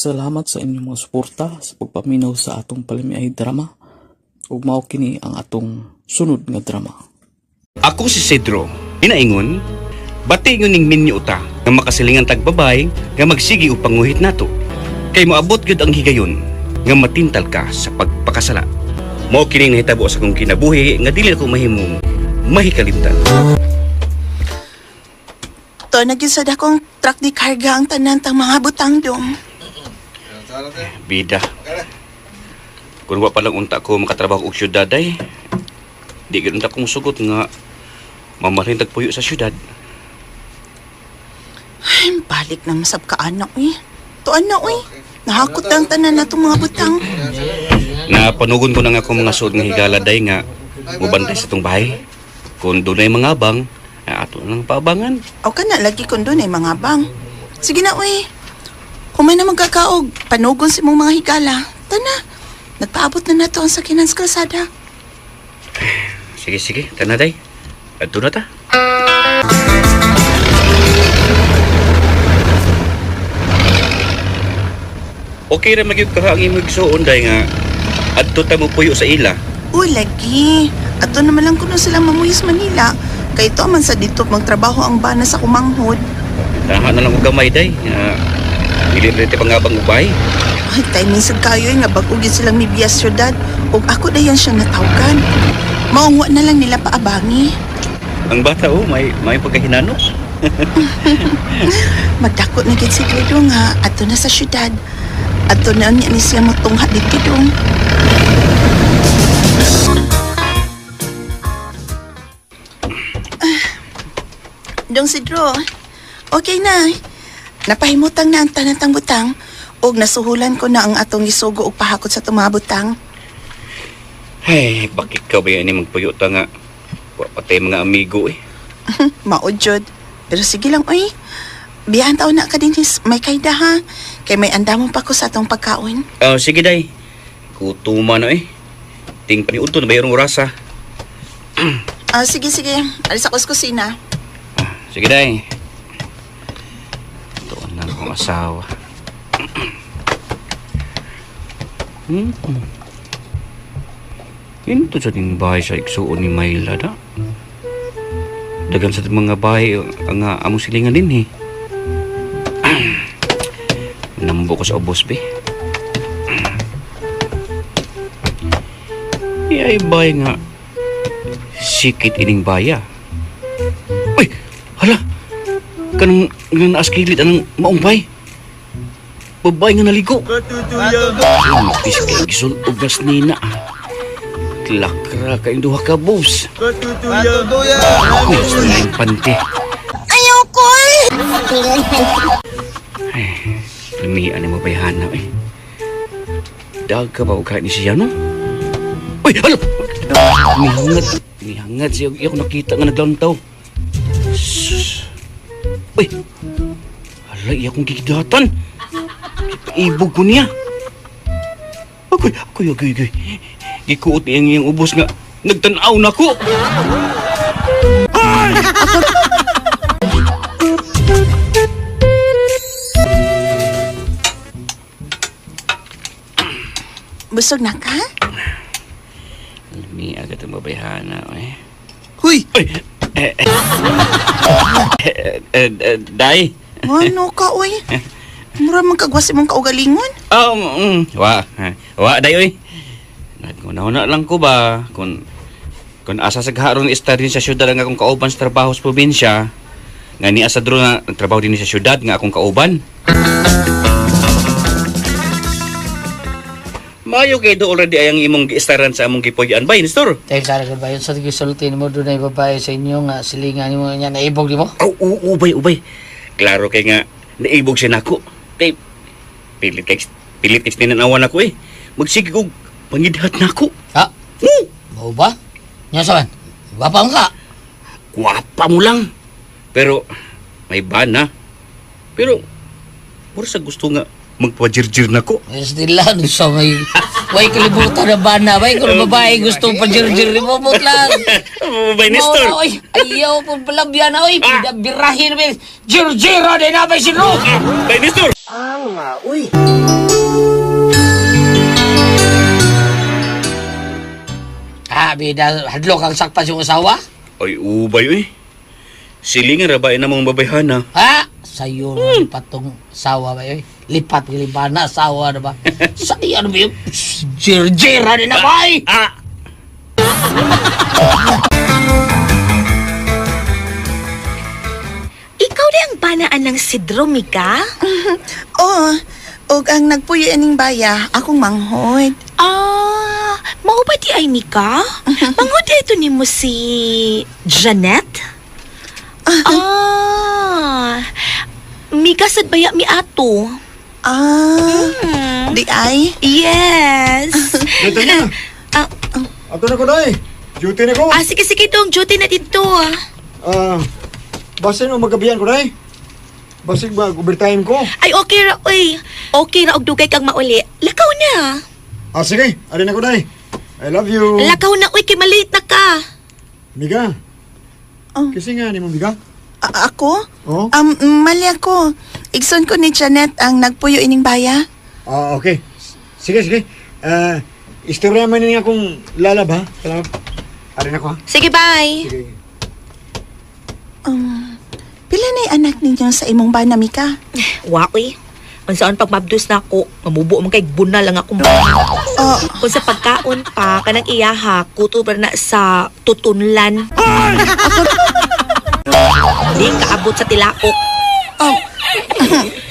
Salamat sa inyong mga suporta sa pagpaminaw sa atong palamiay drama. Ug mao kini ang atong sunod nga drama. Ako si Cedro, inaingon, bati yun ning minyo ta, nga makasilingan tagbabay, nga magsigi og panguhit nato. Kay moabot gyud ang higayon, nga matintal ka sa pagpakasala. Mao kining nahitabo sa akong kinabuhi nga dili ako mahimong mahikalimtan. To nagyud sa dakong truck di karga ang tanan tang mga butang dong. Bida. Kung wa pa lang unta ko makatrabaho og syudad ay, di gyud unta kong sugot nga mamalhin tagpuyo sa syudad. Ay, balik na masab ka anak eh. Tuan na uy. Nahakot na ang tanan natong mga butang. Napanugon ko na nga akong mga suod nga higala day nga mubantay sa tong bahay. Kung dunay mga abang, ay ato na lang paabangan. O ka na lagi kun doon ay mga bang. Sige na uy. Kumay na magkakaog, panugon si mong mga higala. Tana, nagpaabot na nato ang sakinan sa kalsada. Sige, sige, tana day. Adto na ta. Okay ra magyud ka ang imong igsuon day nga adto ta mo puyo sa ila. Uy, lagi. Ato naman lang kuno sila mamuyos Manila. Kay ito man sa dito magtrabaho ang bana sa kumanghod. Tahan na lang og gamay day nga dili ra ti pangabang ubay. Ay, timing sad kayo eh, nga bag-o gyud silang mibiyas syudad. Ug ako dayon siyang natawgan. Maungwa na lang nila paabangi. Ang bata oh may pagkahinanok. Magdako na gid si Credo nga adto na sa syudad. Adto na niya ni siya motungha dito dong. Ah, Dong Sidro, okay na. Napahimutang na ang tanatang butang ug nasuhulan ko na ang atong isugo og pahakot sa tumabutang. Ay, bakit ka ba yan magpuyo ta nga wa pa tay mga amigo eh. Mao jud. Pero sige lang oy. Biyahan taon na ka din his may kayda ha. Kay may andamon pa ko sa atong pagkaon. Oh, sige day. Kutuma na eh. Ting paniudto na bayarong orasa. Ah, sige sige. Alis ako sa kusina. Sige day. Tuon na akong asawa. Ito sa ding bahay sa igsuon ni Mayla da. Dagan sa mga bahay ang among silingan din eh. Nambo ko sa ubos be. Iyay bahay nga sikit ining baya. Uy! Hala! Kanang nga naas kilit anang maumpay. Babae nga naligo. Katutuya! Kay gisulob nas nina. Lakra kayong duha ka, boss. Katutuya! Gusto na yung pante. Ayaw ko eh! Ay, lumian ni mo bayhana eh. Dag ka ba o kahit ni siya, no? Uy, hala! Nihangad. Nihangad siya. Iyo ko nakita nga naglantaw. Sus. Uy! Hala, iya kong gigidatan. Ibog ko niya. Agoy, agoy, agoy, agoy. Gikuot niya ang iyang ubos nga. Nagtanaw na ko. Busog na ka? Lumi agad ang babayhana eh. Huy! Uy! Eh, eh, eh, eh, eh, Day! Ano ka oy? Mura man kagwas imong kaugalingon. Oh, wa. Wa, day, oy. Naguna-una lang ko ba kung asa sa gaharon ista din sa syudad ang akong kauban sa trabaho sa probinsya, nga ni asa dro nga nagtrabaho din sa syudad nga akong kauban. Mayo kay do already ay ang imong giistaran sa among gipuy-an ba, Nestor? Dahil sa ba yun sa gisulti nimo dunay babae sa inyo nga silingan nimo niya naibog nimo? Aw, oo, ubay, ubay. Klaro kay nga naibog siya nako. Kay pilit kay pilit kay tinanawan ako eh. Magsige og pangidhat nako. Ha? Oo. Mao ba? Nya sa man? Gwapa man ka. Gwapa mo lang. Pero may bana. Pero mura sa gusto nga magpajirjir nako. Sila sa may Way kalibutan na bana, bay kung babae gusto pa jirjir mo mo lang. Bay Nestor. Mao na, oy, ayaw po palabyan na oy, birahin na jirjira din na bay sino. Bay Nestor. Ah, bida hadlok ang sakpa siyong asawa? Ay, ubay uy. Silingan ra ba na mong babayhana? Ha? Sayo lipat tong sawa ba oy. Lipat gilibana sawa na ba? Sa ano ba yun? Jirjira din na bay. Ah! Ikaw di ang banaan ng Sidro, Mika? Oh, og ang nagpuyo aning baya, akong manghod. Ah, mao ba di ay Mika? Manghod di ito nimo si Janet? Ah, Mika sad baya mi ato. Ah, di ay. Yes. Dito niya. Ah. Ato na ko, day. Duty na ko. Ah, sige sige dong, duty na dito. Ah, basin mo magabihan ko, day. Basig ba, overtime ko. Ay, okay ra, oy. Okay ra og dugay kang mauli. Lakaw na. Ah, sige. Ari na ko, day. I love you. Lakaw na, oy, kay malate na ka. Miga. Oh. Kasi nga ni mo, Miga. Ako? Oh? Mali ako. Igsoon ko ni Janet ang nagpuyo ining baya. Ah, okay. Sige, sige. Ah, istorya man niya akong lalab, ha? Salamat. Ari na ko, ha? Sige, bye. Sige. Pila na anak ninyo sa imong bana, Mika? Wa, oy. Unsaon pag mabdus na ako, mamubo man kay bunal lang akong Oh, Kung sa pagkaon pa, kanang iyaha, kuto pa na sa tutunlan. Di kaabot sa tilaok. oh.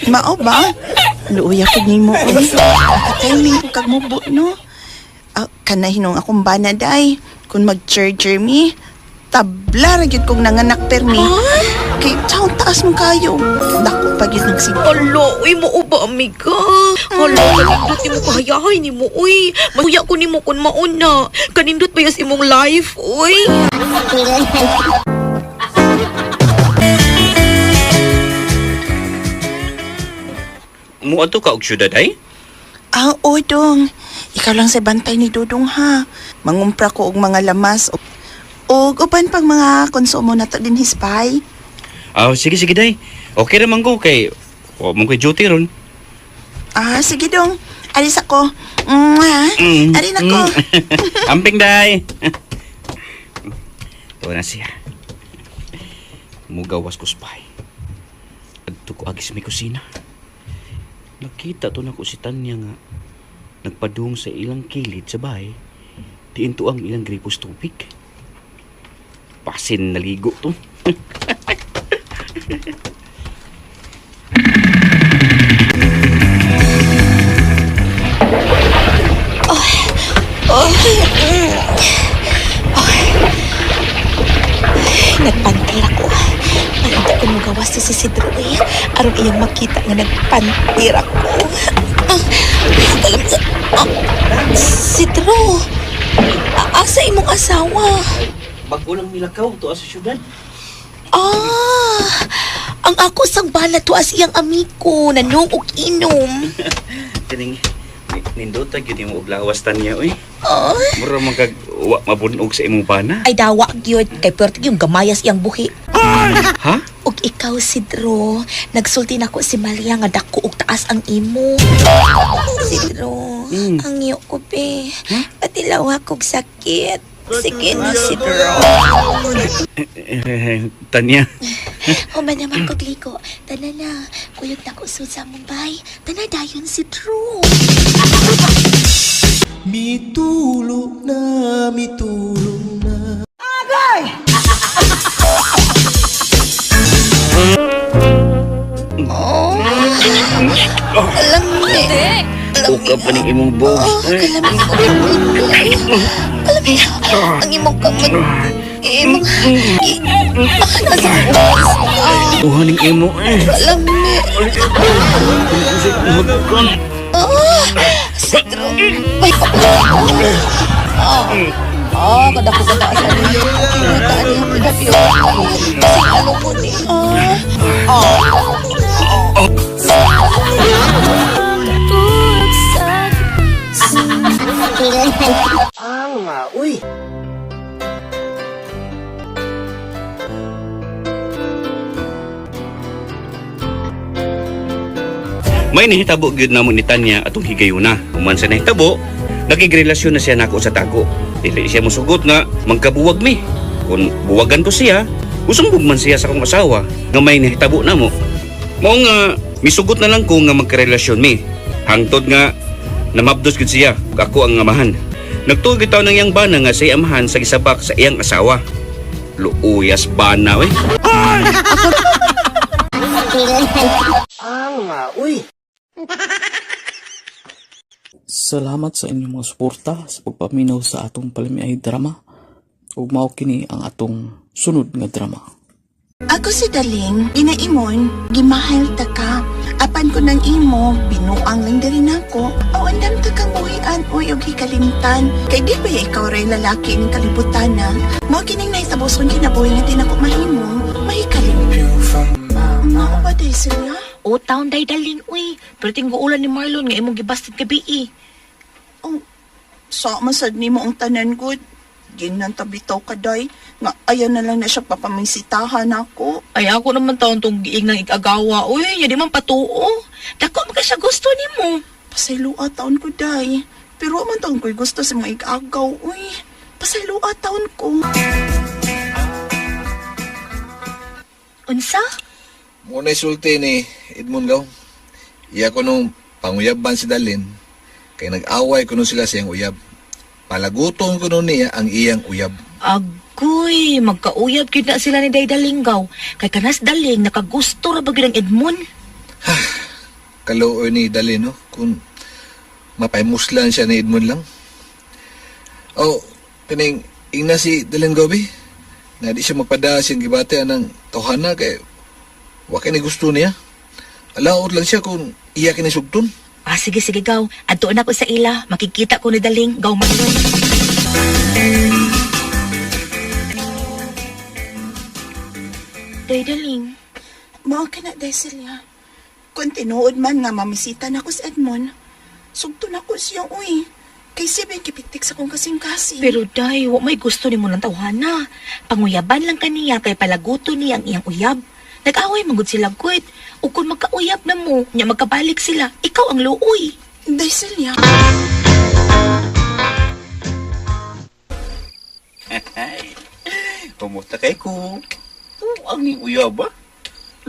Mao ba? Luoy ako nimo oy. Timing ko kag mubo no. Ah, kana hinong akong bana day. Kun mag-charger mi, tabla ra gyud kong nanganak permi. Kay taon taas mo kayo. Dako pa gyud ng sibo. Alo, uy, mo ba, amiga? Alo, kanindot ni mo kahayahay ni mo, uy. Masuya ko ni mo kung mauna. Kanindot ba yas imong life, uy? Muadto ka og syudad ay? Ah, oy dong. Ikaw lang sa bantay ni Dudong ha. Mangumpra ko og mga lamas og uban pang mga konsumo na to din hispay. Ah, sige sige day. Okay ra man ko kay wa man koy duty ron. Ah, sige dong. Alis ako. Mwah. Ari na ko. Amping day. Tuwa na siya. Mugawas ko spy. Adto ko agis may kusina. Nakita to nako si Tanya nga nagpadung sa ilang kilid sa bahay. Diin to ang ilang gripos tubig. Pasin naligo to. Nagpantir ako. Parang di ko magawas si Sidro eh. Aron iyang makita nga nagpantir ako. Ah, alam sa... Ah, Sidro! Asa imong asawa? Bago lang nilakaw to sa syudad. Ah! Ang ako sang bala to as iyang amigo nanong og inom. Kining nindota gyud imo og lawas Tanya oy. Ah, Mura man kag wa mabunog sa imong bana. ay dawa gyud kay perti yung gamayas iyang buhi. Ha? Og ikaw, Sidro, nagsulti nako si Maria nga dako og taas ang imo. Sidro, ang iyo ko be. Patilaw akong sakit. Sige na, Sidro. Eh, Tanya. Human naman kog liko. Tana na, kuyog na ko sud sa Mumbai. Tana dayon, Sidro. Mitulo na, mitulo na. Kalami. Uka pa ning imong buhok. Oh, kalami ko. Kalami. Ang imong kamot. Imong... Ah, nasa Uha ning imo eh. Kalami. Ah, Sidro. Ay, Ah, ah, kada ko sa taas. Kinutaan niya, pinapiyo. Kasi ano ko ni. Ah, ah. May nahitabo gyud namo ni Tanya atong higayuna. Human sa nahitabo, nakigrelasyon na siya nako sa tago. Dili siya mosugot nga magkabuwag mi. Kung buwagan ko siya, usumbog man siya sa akong asawa nga may nahitabo namo. Mao nga misugot na lang ko nga magkarelasyon mi. Hangtod nga namabdos gyud siya ug ako ang amahan. Nagtuo gyud taon ng iyang bana nga siya amahan sa gisabak sa iyang asawa. Luuyas bana we. Salamat sa inyong mga suporta sa pagpaminaw sa atong palamiay drama. Ug mao kini ang atong sunod nga drama. Ako si Daling, ginaingon, gimahal ta ka. Apan ko ng imo, binuang lang diri nako. Aw andam ta kang buhian uy og hikalimtan. Kay di ba ikaw ray lalaki ning kalibutan na? Mao kining nahitabo sa akong kinabuhi nga di nako mahimo, mahikalimtan. Mao ba day sila? O taon day daling uy. Pero tingguulan ni Marlon nga imong gibasted gabi eh. Oh, sa masad nimo ang tanan gud. Ginan tabitaw ka day, nga ayaw na lang na siya papamisitahan ako. Ay ako naman taon tong giing ng igagawa uy. Nya di man patuo. Dako man kay siya gusto nimo. Pasaylua taon ko day. Pero man taon ko'y gusto sa mga igagaw, uy. Pasaylua taon ko. Unsa? Muna sulti ni Edmond Gaw. Iya ko nung panguyaban si Dalin, kay nag-away ko nun sila sa iyang uyab. Palaguton ko nun niya ang iyang uyab. Agoy, magkauyab gyud na sila ni Day Dalinggaw. Kay kanas daling nakagusto ra ba gyud ang Edmond? Kaluoy ni Dalin, no? Kung mapaimuslan siya ni Edmond lang. Oh, kining ingna si Dalin Gobi. Na di siya magpada siyang gibate anang tawhana kay wa kay ni gusto niya. Alaot lang siya kung iya kini sugton. Ah, sige, sige, gaw. Adto na ko sa ila. Makikita ko ni Daling. Gaw Marlon. Day Daling. Mao ka na, Desilia. Kung tinuod man nga mamisita na ko si Edmond, sugto na ko siya, uy. Kay siya ba'y kipiktik sa kong kasing-kasing. Pero day, wa may gusto nimo ng tawhana. Panguyaban lang kaniya kay palaguto niya ang iyang uyab. Nag-away man gud sila gud. Ug kung magkauyab na mo, nya magkabalik sila, ikaw ang luoy. Desilia. Kumusta kay ko? Ang ning uyab ba?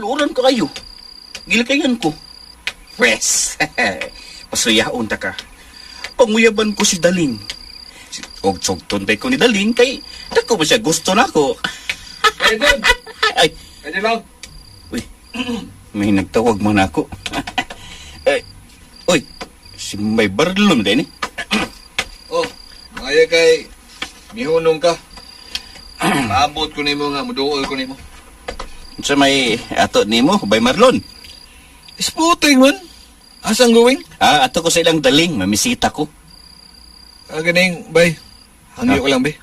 Luoran ko kayo. Gilikayan ko. Pwes, pasuyaon ta ka. Panguyaban ko si Daling. Og sugton tay ko ni Daling kay dako ba siya gusto nako. Ay, Pwede lang. uy, may nagtawag man ako. Ay, uy, si may barlon din eh. Oh, maya kay mihunong ka. Maabot ko nimo nga muduol ko nimo. Sa may ato nimo, bay Marlon. Sputing man. Asang going? Ah, ato ko sa ilang daling, mamisita ko. Ah, ganing, bay. Hangyo ko lang, bay.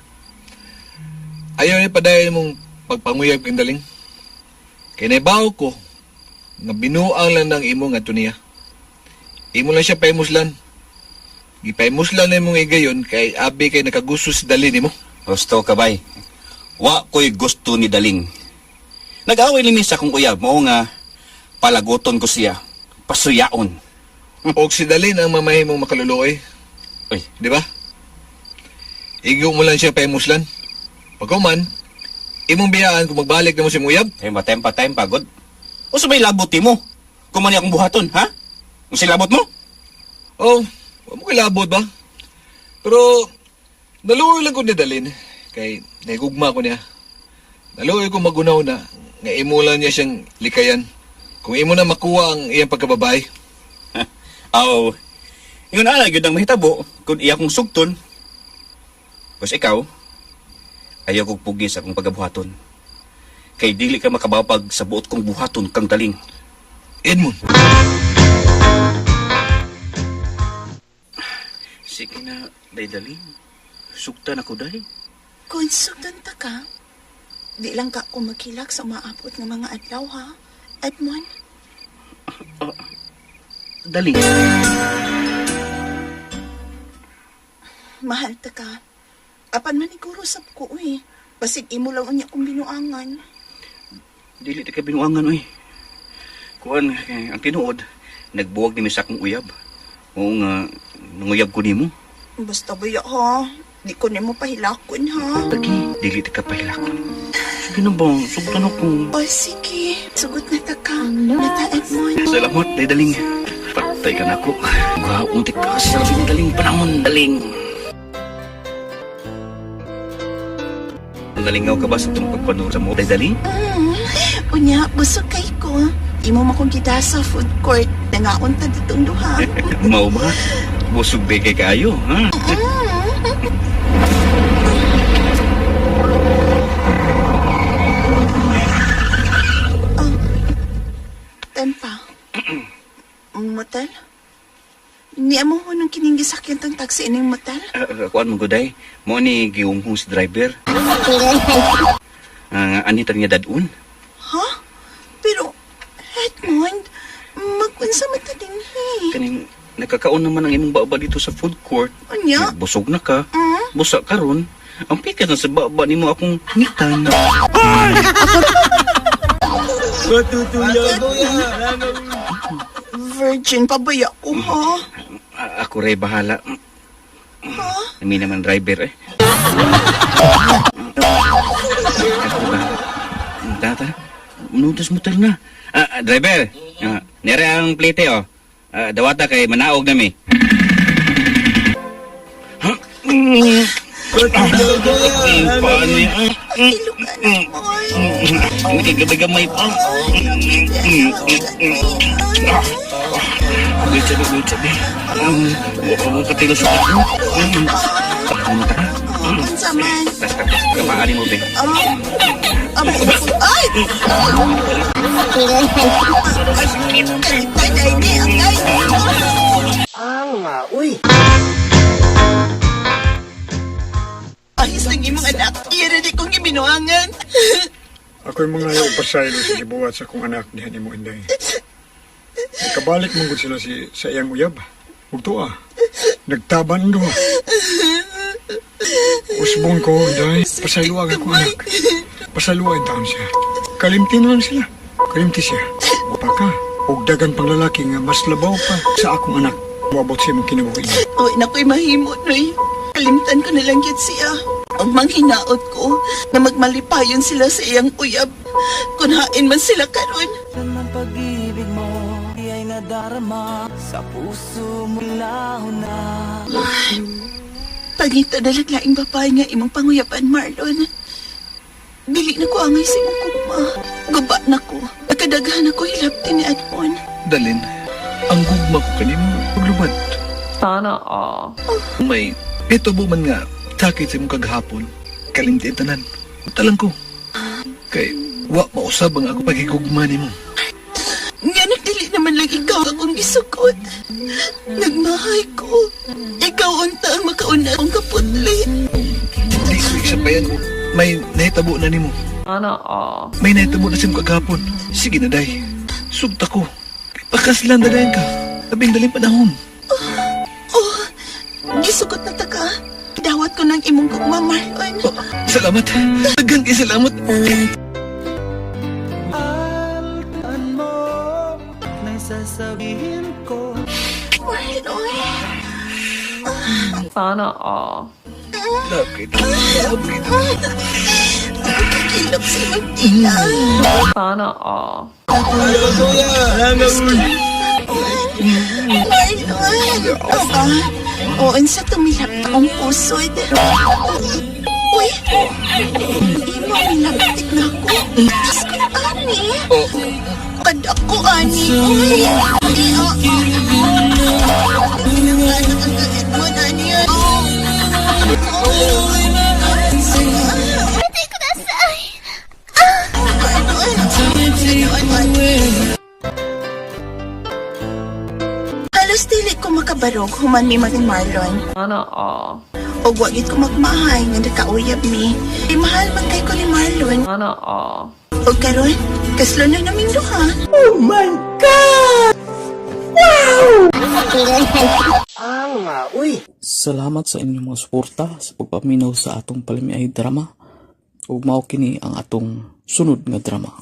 Ayaw niya padayon mong pagpanguyab kang daling. Kay naibaw ko, nga binuang lang ng imo nga niya. Imo lang siya paimuslan. Gipaimuslan na imong igayon kay abi kay nakagusto si dali nimo. Gusto ka bay. Wa ko'y gusto ni Daling. Nag-away ni sa akong uyab mo nga palaguton ko siya. Pasuyaon. Og si Dalin ang mamahimong makaluluoy. Uy. Di ba? Igo mo lang siya paimuslan. Pagkuman, imong biyaan kung magbalik na mo si Muyab. Tempa, tempa, tempa, god. O sa may labot mo? Kung man akong buhaton, ha? Kung silabot mo? Oh, wa mo kilabot ba? Pero, naluoy lang ko ni Dalin. Kay, nahigugma ko niya. Naluoy ko magunaw na, nga imo lang niya siyang likayan. Kung imo na makuha ang iyang pagkababae. Aw, yun ala, yun ang mahitabo kung iya kong sugton. Bas ikaw, ayaw kong pugi sa akong pagabuhaton. Kay dili ka makababag sa buot kong buhaton kang daling. Edmund, Sige na, day daling. Sugtan ako day. Kung sugdan ta ka, di lang ka ako makilak sa umaabot nga mga adlaw, ha? Edmond, Daling. Mahal ta ka. Apan maniguro sab ko uy. Basig imo lang unya kong binuangan. Dili ta ka binuangan oy. Kuan eh, ang tinuod, nagbuwag ni mi sa akong uyab. Oo nga, nanguyab ko nimo. Basta baya ha. Di ko nimo pahilakon ha. Lagi, dili ta ka pahilakon. Sige na ba, sugtan ako. O sige, sugot na ta ka. Nata Edmond. Salamat, day daling. Patay ka na ako. Gaunti ka sa labing daling panahon, daling. Nalingaw ka ba sa itong pagpanur sa mo, day daling? Unya, busog kay ko. Imo makong kita sa food court. Nangaon ta ditong duha. Mao ba? Busog day kay kaayo, ha? Tempa. Motel? Niya mo nung kining gisakyan tang taxi ining motel? Kuan mo guday, mo ni giunghong si driver. Ah, ani ta niya dadun? Ha? Pero, Edmond, magunsa man ta dinhi. Kaning nakakaon naman ang imong baba dito sa food court. Unya? Busog na ka. Busa karon. Ang pikas na sa baba nimo akong ngitan. Virgin pa ba ko, ha? Ako ray bahala. Nami naman driver eh. Ako bahala. Tata, nutos mo na. Driver, nere ang plate oh. Dawata kay manaog nami. Ha? Paano yan? Ilugan ako. Hindi gamay-gamay pa. Wait, sabi, wait, sabi. Huwag mo katilo sa ako. Ano ta? Unsa man? Tas, tas, kapaani mo, be. Ay! Kalitan ay di ang ay! Ayos ng imong anak. Iya na di kong gibinuangan. Ako'y mga ayaw pasaylo sa gibuhat sa akong anak dihan nimo Inday. Nakabalik man gud sila si, sa iyang uyab. Ug tuwa. Nagtaban duha. Usbon ko, Inday. Pasaylo ang akong anak. Pasaylo ang taon siya. Kalimti na lang sila. Kalimti siya. Upa ka. Ug dagan pang lalaki nga mas labaw pa sa akong anak. Moabot sa imong kinabuhi. Uy, nako'y mahimo, Noy. Kalimtan ko na lang yun siya. Ang manghinaot ko na magmalipayon sila sa iyang uyab. Kunhain man sila karon. Ang pag-ibig mo ay nadarama sa puso mo na. Pangita na lang laing babae nga imong panguyapan, Marlon. Dili na ko angay sa imong gugma. Guba na ko. Nagkadaghan ako hilabti ni Edmond. Dalin, ang gugma ko kanimo paglubad. Sana all. May ito man nga sakit sa imong kagahapon. Kalimti tanan. Talang ko. Kay wa mausab ang ako pagigugma nimo. Nga nagdili naman lang ikaw akong gisukot. Nagmahay ko. Ikaw unta ang makauna akong kaputli. Di ko isapayan ko. May nahitabo na nimo. Sana all. May nahitabo na sa imong kagahapon. Sige na day. Sugta ko. Pakaslan na dayon ka. Labing daling panahon. Oh, gisukot na ta ka. Dawat ko ng imong gugma, Marlon. Oh, salamat. Daghang kay salamat. Altan mo, may sasabihin ko. Marlon. Sana all. Love kita. Love kita. Kakilap sa imong tila. Sana all. Marlon. Oo. Oo, unsa tumilap akong pusod. Uy, imo nilapit na ako. Diyos ko, ani. Kad ako, ani. Uy, ay, oo. Anak ang gagit mo, ani. Halos dili ko makabarog human mi maging Marlon. Sana all. Og wagit ko magmahay nga nakauyab mi. Di mahal man kay ko ni Marlon. Sana all. Og karon, kaslo na naming duha. Sa Salamat sa inyong mga suporta sa pagpaminaw sa atong palamiay drama. Ug mao kini ang atong sunod nga drama.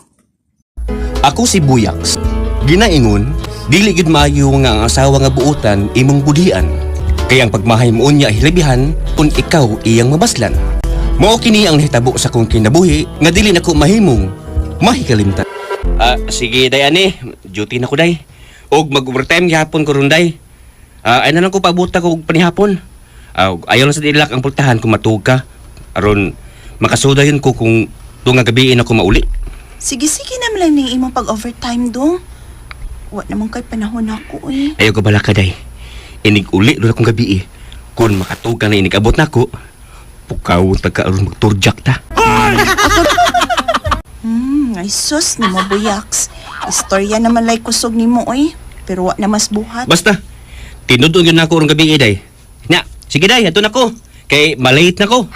Ako si Buyaks. Ginaingon, dili gid maayo nga ang asawa nga buotan imong budhian. Kay ang pagmahay mo unya hilabihan kung ikaw iyang mabaslan. Mao kini ang nahitabo sa kong kinabuhi nga dili nako mahimong mahikalimtan. Ah, sige day ani, duty na ko day. Og mag-overtime gihapon ko ron day. Ah, ay na lang ko pabuta ko og panihapon. Ah, ayaw lang sa dilak ang pultahan kung matuog ka. Aron makasuda yun ko kung tunga gabiin ako mauli. Sige, sige naman lang ning imong pag-overtime dong. Wa naman kay panahon ako eh. Ayaw ka bala ka, day. Inig uli doon akong gabi eh. Kung makatugan na inig abot na ako, pukaw tagka aron magturjak ta. Ay sus, nimo buyaks. Istorya naman lay kusog nimo oy. Pero wa na mas buhat. Basta, tinudon yun ako aron gabi eh, day. Nya, sige day, ato na ko. Kay malate na ko.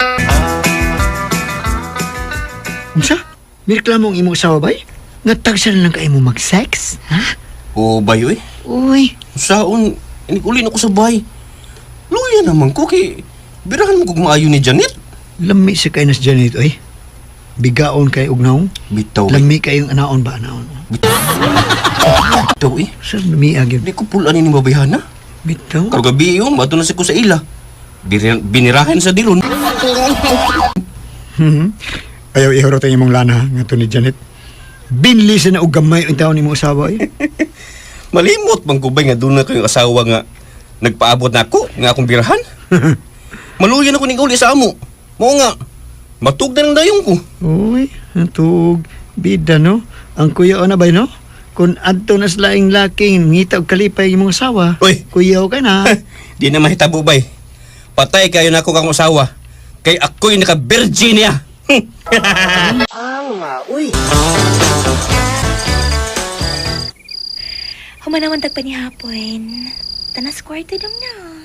Unsa? Nireklamo ang imong asawa bay? Nga tagsa na lang kay mo mag-sex? Ha? Oo, bay, oy. Uy, Saon, inig uli na ko sa bay. Luya naman ko kay birahan mo kog maayo ni Janet. lami sa kay nas Janet oy. Bigaon kay ugnaw. Bitaw, eh. Lami kayong anaon ba anaon? Bitaw, eh. Sir, lumiag yun. Di ko pulaan ni babayhana. Bitaw. Karong gabi yun, mato na si ko sa ila. Binirahan sa dilon. Ayaw ihurot ang imong lana nga to ni Janet. Binli sa na og gamay ang taon imong asawa oy. Malimot bang kubay nga doon na kayong asawa nga nagpaabot na ako nga akong birahan. Maluyan ako ning uli sa amo. Mao nga matug na lang dayon ko. Uy, ang tuog. Bida no. Ang kuya na bay no? Kung adto na sila ang laki, ngita og kalipay imong asawa. Uy. Kuyaw ka na. Di na mahitabo bay. Patay kayo na ako kang asawa. Kay ako'y naka-Virginia. Humanawan tag panihapon. Tanas kwarto dong na.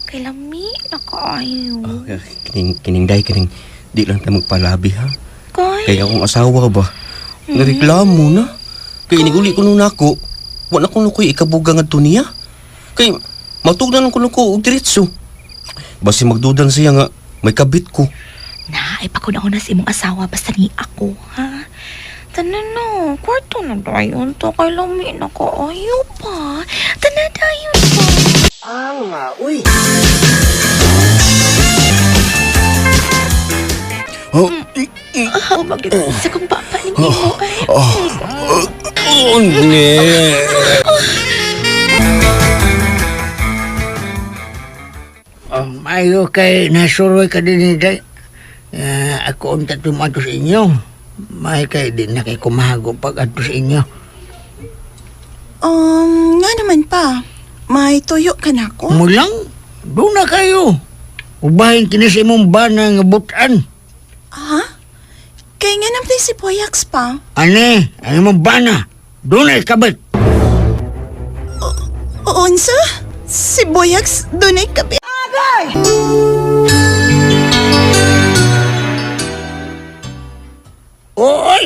Kay lami na kaayo. Kining kining day kining di lang ta magpalabi ha. Kay, Kay akong asawa ba. Nareklamo na. Kay iniguli ko nun ako. Wala ko nukoy ikabuga nga niya. Kay matug na lang ko nuko og diretso. Basi magdudan siya nga may kabit ko. Na, ay pakunahon na sa imong asawa basta ni ako, ha? Tanan no, kwarto na dayon to kay lami na kaayo pa. Tanan dayon pa. Oh, Ah, bakit sa kong papa ni mo ay. oh, ne. Oh, maayo kay nasuroy ka din ni Day. Ah, ako unta tumato sa inyo. May kay di na kay kumahago pag adto sa inyo. Nga naman pa. May tuyo ka na ako. Mulang, doon na kayo. Ubahin kini sa imong bana nga butan. Ha? Kay nga naman si Boyax pa. Ane, ang imong bana. Doon na ikabit. Unsa? Si Boyax dunay kabi. Oy!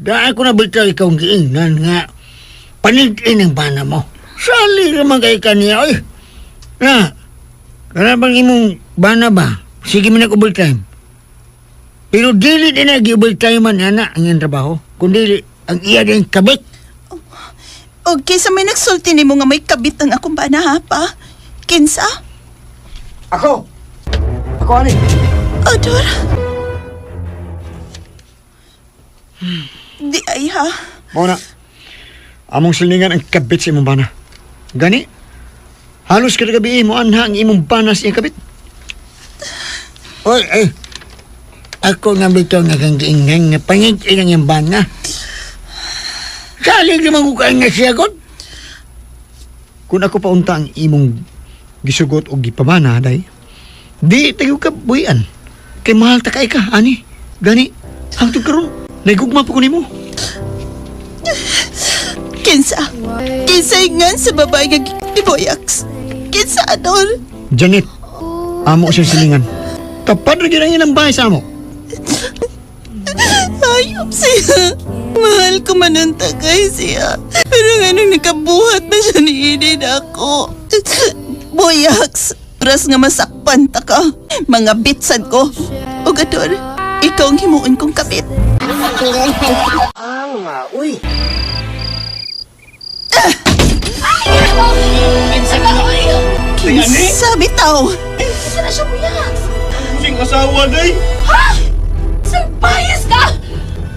Daan ko na bitaw ikaw ang giingnan nga. Panigin ang bana mo. Sali naman kay kaniya, oy. Na, kana bang imong bana ba? Sige man nag-overtime. Pero dili din nag-overtime man, ana, ang iyang trabaho. Kundi ang iya din kabit. Og kaysa may nagsulti nimo nga may kabit ang akong bana ha pa. Kinsa? Ako! Ako ani! Odor. Di ay ha. Mao na. Among silingan ang kabit sa imong bana. Gani, halos kada gabi mo anha ang imong bana sa iyang kabit. Oy, ay. Ako nga bitaw nga kang giingnan nga pangit ang iyang bana. Sali naman ko kayo nga siya, God. Kung ako pa unta ang imong gisugot o gipamana, day, di tayo ka buhian. Kay mahal ta kay ka, ani. Gani, hangtod karon, naigugma pa ko nimo. Kinsa? Kinsa ingan sa babae nga ni Boyax? Kinsa adol? Janet, amo siyang silingan. Tapad ra gyud ang ilang bahay sa amo. Ayop siya. Mahal ko man ang tagay siya. Pero nga nung nakabuhat na siya ni Eden ako. Boyax, Oras nga masakpan ta ka, mga bitsad ko. Ug Ador, ikaw ang himuon kong kabit. Kinsa bitaw? Kinsa na siya, Buyak? Sing asawa, day! Ha? Salbayas ka!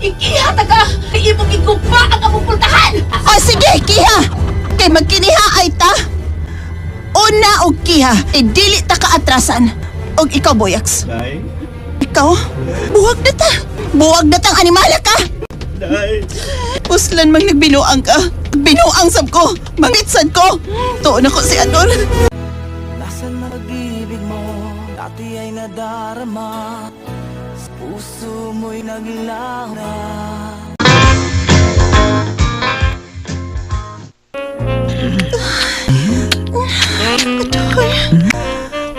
Ikiha ta ka! Imong igupa ang among pultahan! O sige, kiha! Kay magkiniha ay ta. Una og kiha, eh, dili ta kaatrasan. Og ikaw, Boyax. Day! Ikaw, buwag na ta. Buwag na tang animala ka. Day! Puslan mang nagbinuang ka. Binuang sab ko. Mangitsan ko. Tuon ako si Ador. Nasaan na pag-ibig mo? Dati ay nadarama. Sa puso mo'y naglaho na.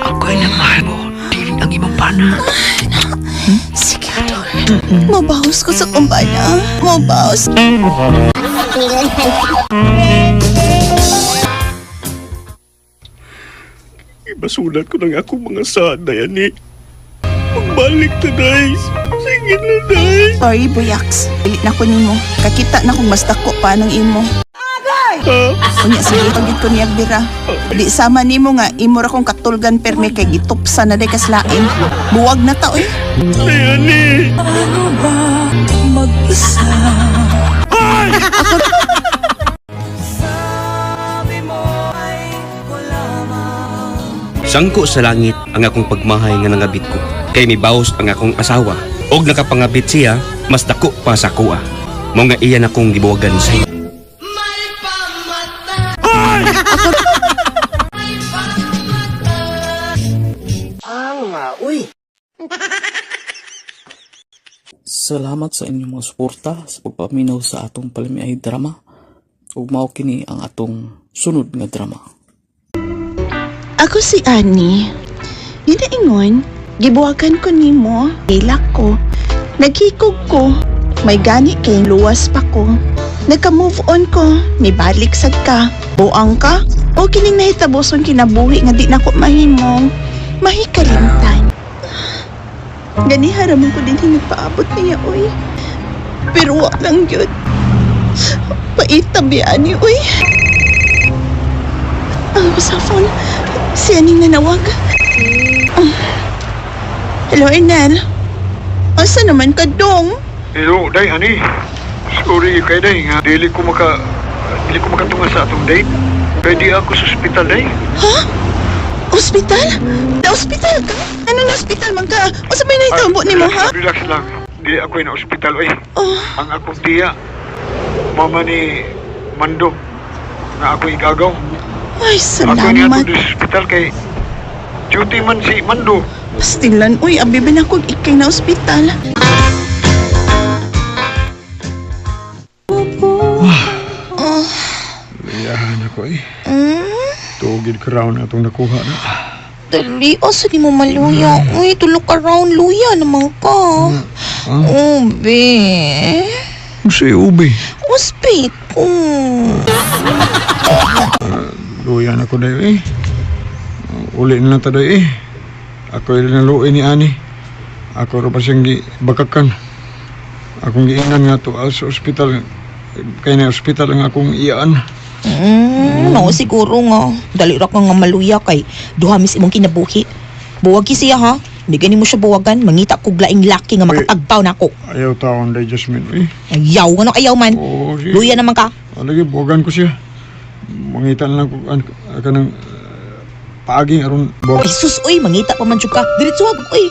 Ako'y na mahal mo. Dili ang imong bana. Sige, Ador. Mabawas ko sa kumbana. Mabawas. Ibasulat ko ng akong mga sada yan eh. Magbalik ta, day! Sige na, day! Sorry, Boyax. Dili na ko nimo. Kakita na kung mas dako pa ng imo. Unya sige pagid ko niyag bira. Di sama nimo nga imo ra kong katulgan permi kay gitupsa na day kaslain. Buwag na ta oy. Day, ani! Ano ba mag-isa? Sabi mo ay ko lamang. Sangko sa langit ang akong pagmahay nga nangabit ko. Kay mibaos ang akong asawa. Og nakapangabit siya, mas dako pa sa kuha. Mao nga iyan akong gibuwagan sa iyo. Salamat sa inyong mga suporta sa pagpaminaw sa atong palamiay drama. Ug mao kini ang atong sunod nga drama. Ako si Annie. Ginaingon, gibuwagan ko nimo, ilak ko. Naghikog ko, may gani kay luwas pa ko. Nagka-move on ko, nibalik sad ka. Buang ka, o kining nahitaboson kinabuhi nga di nako mahimong mahikalimtan. Gani haramon ko din nagpaabot niya, oy. Pero wa lang yun. Paitabi ani, oy. Ang sa phone, si Aning nanawag. Ah. Hello, Ernel. Asa naman ka dong? Hello, day, ani. Sorry kay day nga dili ko makatunga sa atong date. Kay di ako sa ospital day. Ha? Ospital? Na ospital ka? Ano na ospital man ka? O sa may nahitabo nimo, ha? Relax lang. Di ako na ospital oy. Oh, Ang akong tiya, mama ni Mando, nga ako igagaw. ay, Ako niya salamat. sa ospital kay duty man si Mando. Pastilan, uy, abi ba na kog ikay na ospital? Oh, Iyahan ako eh. mm, Tugid ka raw na itong nakuha na. Dali, asa di mo maluya? Uy, tulog ka round, luya naman ka. Ah, Ube. si Ubi. Uspit ko. Luya na ko dayo eh. Uli na lang ta dayo eh. Ako yung naluoy ni Ani. Ako ro pa siyang bakakan. Akong giingnan nga to sa ospital. Kaya na ospital ang akong iyaan. No, siguro nga. Dali ra ka nga maluya kay duha mis imong kinabuhi. Buwag siya ha. Hindi gani mo siya buwagan, mangita kog laing laki nga makatagbaw nako. Ayaw taon day Jasmine eh. Ayaw nga no ayaw man. Oo, sige. Luya naman ka. Ah, lagi, buwagan ko siya. Mangita na lang ko kanang paagi aron buwag. Ay sus oy, mangita pa man jud ka. Diretso ag oy.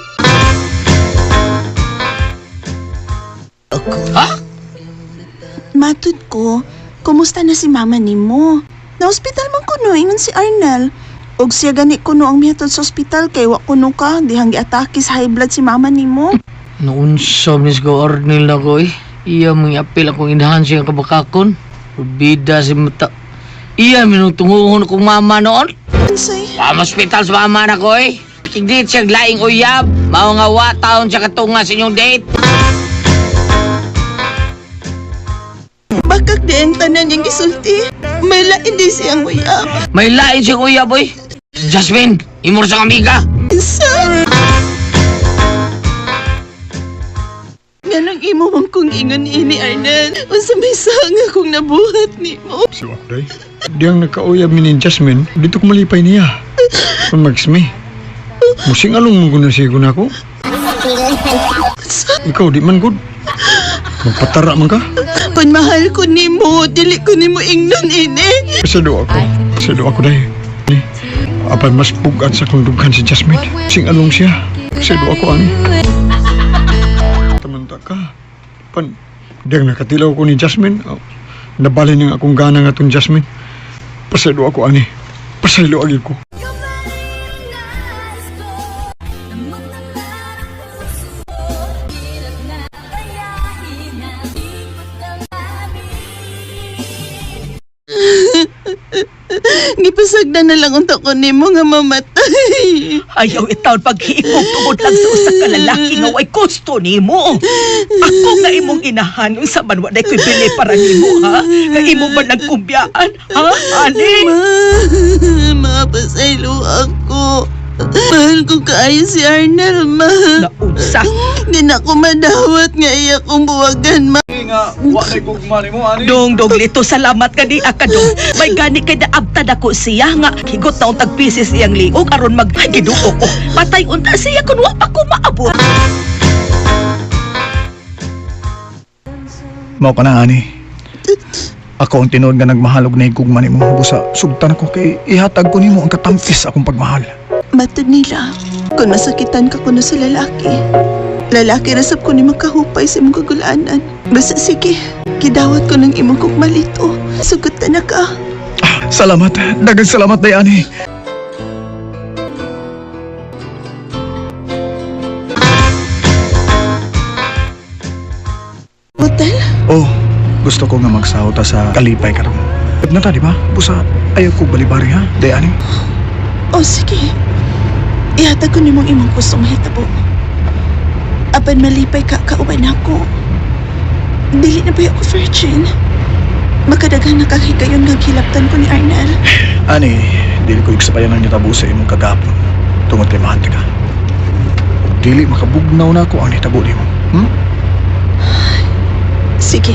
Matud ko, kumusta na si mama nimo? Na ospital man kuno ingon si Arnel. Og siya gani kuno ang mihatod sa ospital kay wa kuno ka dihang giatake sa high blood si mama nimo. Noon sa mis ko Arnel na ko eh. Iya mong iapil akong inahan siya kabakakon. Bida si mata. Iya minutunguhon akong mama noon. Unsay? Pam hospital sa mama na ko eh. Hindi siya laing uyab. Mao nga wa taon siya katunga sa inyong date. Bakak di ang tanan niyang gisulti. May lain di siyang uyab. May lain siyang uyab oy. Jasmine, Imor sa amiga. Nganong imo man kong ingon ini, Arnel? Unsa may sanga kong nabuhat nimo? Si Wakday. Diyang nagkauyab mi ni Jasmine, dito ko malipay niya. Kung magsmi. Musing along mo na siya ko. Ikaw di man good. Magpatara man ka. Kun mahal ko nimo, dili ko nimo ingnon ini. Pasado ako. Pasado ako dahil. Apan mas pugat sa kong dughan si Jasmine. Sing along siya. Pasado ako ani. Tamanta ka. Pan, diyang nakatilaw ko ni Jasmine. Oh, nabali niyang akong gana nga tong Jasmine. Pasado ako ani. Pasaylo agi ko. Gipasagdan na lang unta ko nimo nga mamatay. Ayaw itaon paghiikog tungod lang sa usa ka lalaki nga way gusto nimo. Ako nga imong inahan unsa man wa day ko'y bili para nimo ha? Nga imo ba nagkumbiyaan ha? Ani? Ma, mapasaylo ako. Mahal ko kaayo si Arnel, ma. Naunsa? Di na ko madawat nga iya kong buwagan, ma. Dong dong lito salamat ka di akadong. May gani kay naabtad ako siya nga higot na untag pieces iyang liog aron mag ay, Ginoo ko. Patay unta siya kun wa pa ko maabot. Mao ka na, ani. Ako ang tinuod nga nagmahal og nahigugma nimo. Busa, sugtan ako kay ihatag ko nimo ang katampis akong pagmahal. Matod nila, kung masakitan ka kuno sa lalaki, lalaki rasap ko ni makahupay sa imong kagulanan. Basta sige, gidawat ko ng imong kugmalito. Sugot na ka. Salamat. Dagang salamat, day, ani. Hotel? Oh, gusto ko nga magsaw ta sa kalipay karon. Na ta, di ba? Busa, ayaw ko balibari, ha? Day, ani. O sige, ihatag ko nimong imong gustong mahitabo. Apan malipay ka kauban ako. Dili na ba ako virgin? Makadaghan na kang higayon nga gilaptan ko ni Arnel. Ani, dili ko iksapayan ang nitabo sa imong kagapon. Tungod kay mahal ka. Ug dili makabugnaw na ako ang nitabo nimo. Sige.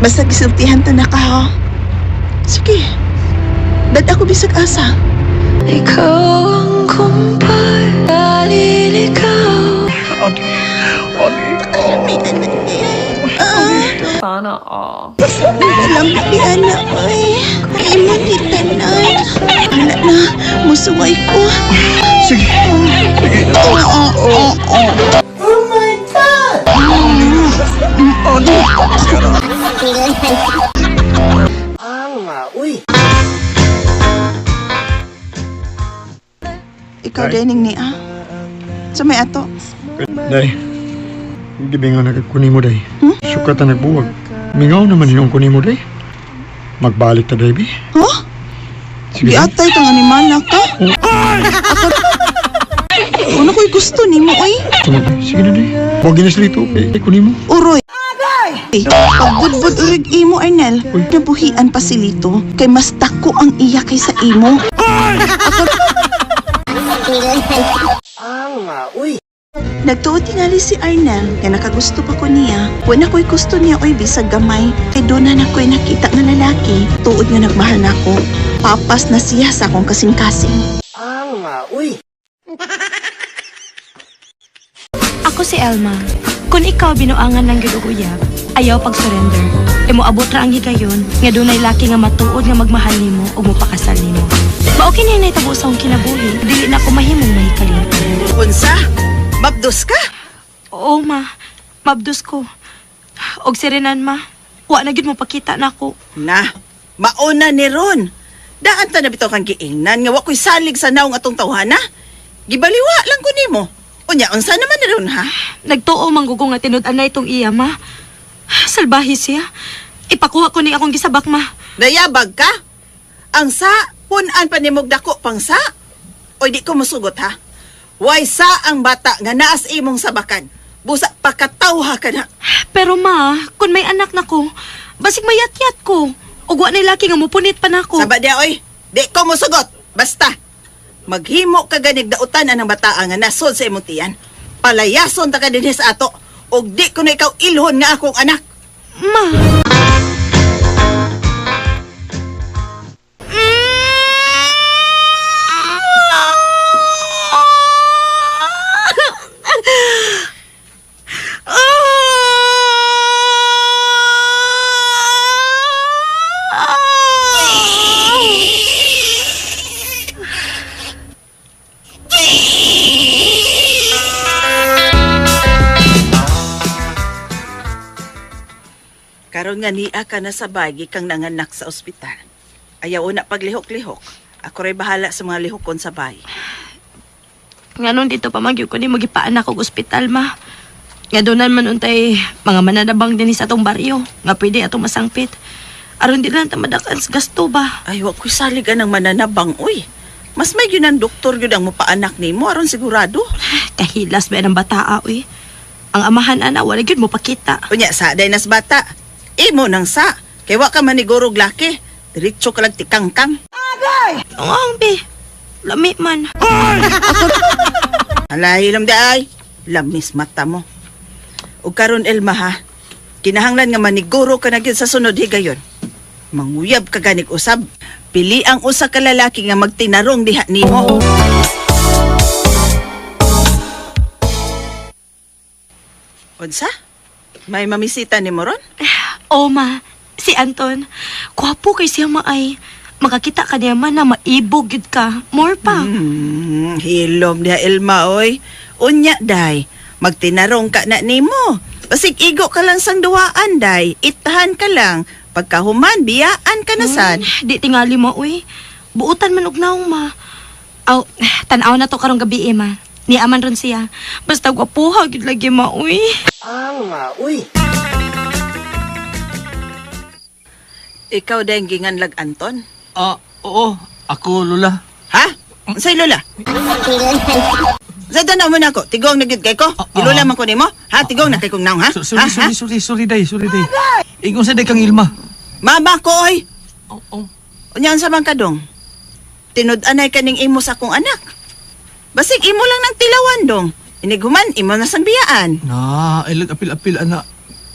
Basta gisultihan ta na ka, ha? Sige. Dad ako bisag asa. Ikaw ang kumpay, ikaw. Ani, ani, oh. May anak niya. Ah, Sana all. alam ni anak, oy. Kay mo ni tanan. Wala na, musuway ko. Sige. Sige. Oh, oh, oh, oh. Oh my God! Ani. Uy. Ikaw dining ni, ah. Sa may ato. Day, gibinga na kunin mo, day. Sukat na nagbuwag. Mingaw naman yung kunin mo, day. Magbalik ta, baby. Huh? Sige. Day. Giatay kang animala ka? Ako... Ano ko'y gusto ni mo, oy? Sige na, day. Huwag ginaslito. Eh, kunin mo. Uroy. Pagbudbud urig imo, Arnel. Nabuhian pa si Lito, kay mas dako ang iya kaysa imo. Ako... Uy. Nagtuo tingali si Arnel nga nakagusto pa ko niya. Wala ko'y gusto niya oy bisag gamay. Kay doon na nako'y nakita nga lalaki. Tuod nga nagmahal na ako. Papas na siya sa akong kasing-kasing. Uy. Ako si Elma. Kung ikaw binuangan ng gyud og uyab, ayaw pag-surrender. Imo abot ra ang higayon nga dunay laki nga matuod nga magmahal nimo ug mopakasal nimo. Mao kini nahitabo sa akong kinabuhi, dili na ako mahimong mahikalimtan. Unsa? Mabdos ka? Oo ma, mabdos ko. Og si Renan ma, wa na gyud mo pakita nako. Na, mauna ni Ron. Daan ta na bitaw kang giingnan nga wa ko'y salig sa naong atong tawhana. Gibaliwa lang ko nimo. Unya, unsa naman ni Ron ha? Nagtuo man gugo nga tinud-anay tong iya ma. Salbahe siya. Ipakuha ko ni akong gisabak ma. Nayabag ka? Ang sa, punan pa nimog dako pang sa? Oy, di ko musugot ha. Way sa ang bata nga naas imong sabakan. Busa pakatawha ka na. Pero ma, kung may anak na ko, basig mayatyat ko. Ug wa nay laki nga mupunit pa nako. Saba dia oy, di ko musugot. Basta. Maghimo ka ganig dautan anang bataa nga nasod sa imong tiyan. Palayason ta ka dinhi sa ato. Og di ko na ikaw ilhon nga akong anak. Ma. Karon nga niya ka na sa bagi kang nanganak sa ospital. Ayaw na paglihok-lihok. Ako ray bahala sa mga lihokon sa bay. Nganon dito pa magyud ko ni magipaanak og ospital ma. Nga doon man untay mga mananabang dinhi sa atong baryo nga pwede atong masangpit. Aron di lang ta madakan sa gasto ba. Ay, wa ko'y salig ang mananabang, uy. Mas may yun ang doktor yun ang mupaanak nimo aron sigurado. Kahilas ba ang bataa uy. Ang amahan ana wala gyud mo pakita. Unya sa day nas bata. Imo nang sa. Kay wa ka manigurog laki. Diretso ka lang tikangkang. Ang ang be. Lami man. Alay, hilom di ay. Lamis mata mo. O karon Elma ha. Kinahanglan nga maniguro ka na gyud sa sunod higayon. Manguyab ka ganig usab. Pili ang usa ka lalaki nga magtinarong diha nimo. Unsa? May mamisita nimo ron? Oh ma, si Anton. Kwapo kay siya maay. Makakita ka niya man na maibog gyud ka. More pa. Hilom diha Elma oy. Unya day, magtinarong ka na nimo. Basig igo ka lang sang duwaan day, itahan ka lang. Pagkahuman, biyaan ka na sad. Di tingali mo, uy. Buutan man og naong, ma. Aw, tan-aw na to karong gabi, eh, ma. Niaman ron siya. Basta gwapuha, gyud lagi, ma, uy. Ikaw day ang ginganlag Anton. Ah, oo. Ako, Lola. Ha? Unsay lola? Sa tanaw mo na ako, tigong na gyud kay ko. Gilola man ko nimo. Ha, tigong na kay kong naong ha? Sorry, Ha? sorry, Ha? sorry, sorry, day, sorry, day. Ingon sa day kang Ilma. Mama ko oy. Oh, oh. Unya unsa man kadong? Tinud-anay kaning imo sa akong anak. Basig imo lang ng tilawan dong. Inighuman imo na sang biyaan. Na, ilag apil-apil, ana.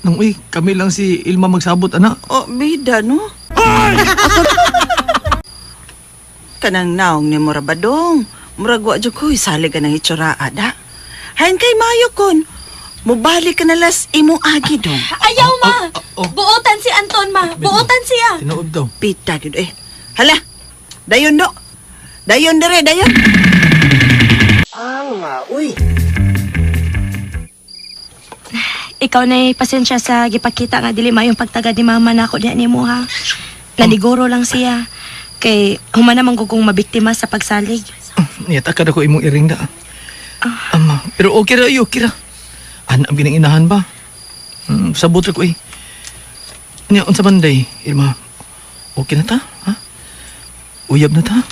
Nang, uy, kami lang si Ilma magsabot, ana. Oh, bida no. Kanang naong ni Mura Badong. Murag wa jud ko salig ka ng itsuraa da. Hain kay mayo kon. Mubalik ka na las imong agi dong. Ayaw, ma! Oh, oh. Buutan si Anton, ma. Buutan siya. Tinuod daw. Pita gyud eh. Hala. Dayon do. Dayon dire, dayon. Ikaw na pasensya sa gipakita nga dili mayong pagtaga ni mama na ako diha nimo ha. Naniguro lang siya. Kay human naman gugong mabiktima sa pagsalig. Niyata ka na ko imong iring na. Ama, pero okay ra, okay ra. Ana, ang ginang ba? Sabot ra ko eh. Niya, unsa man day, Ilma? Okay na ta? Ha? Uyab na ta?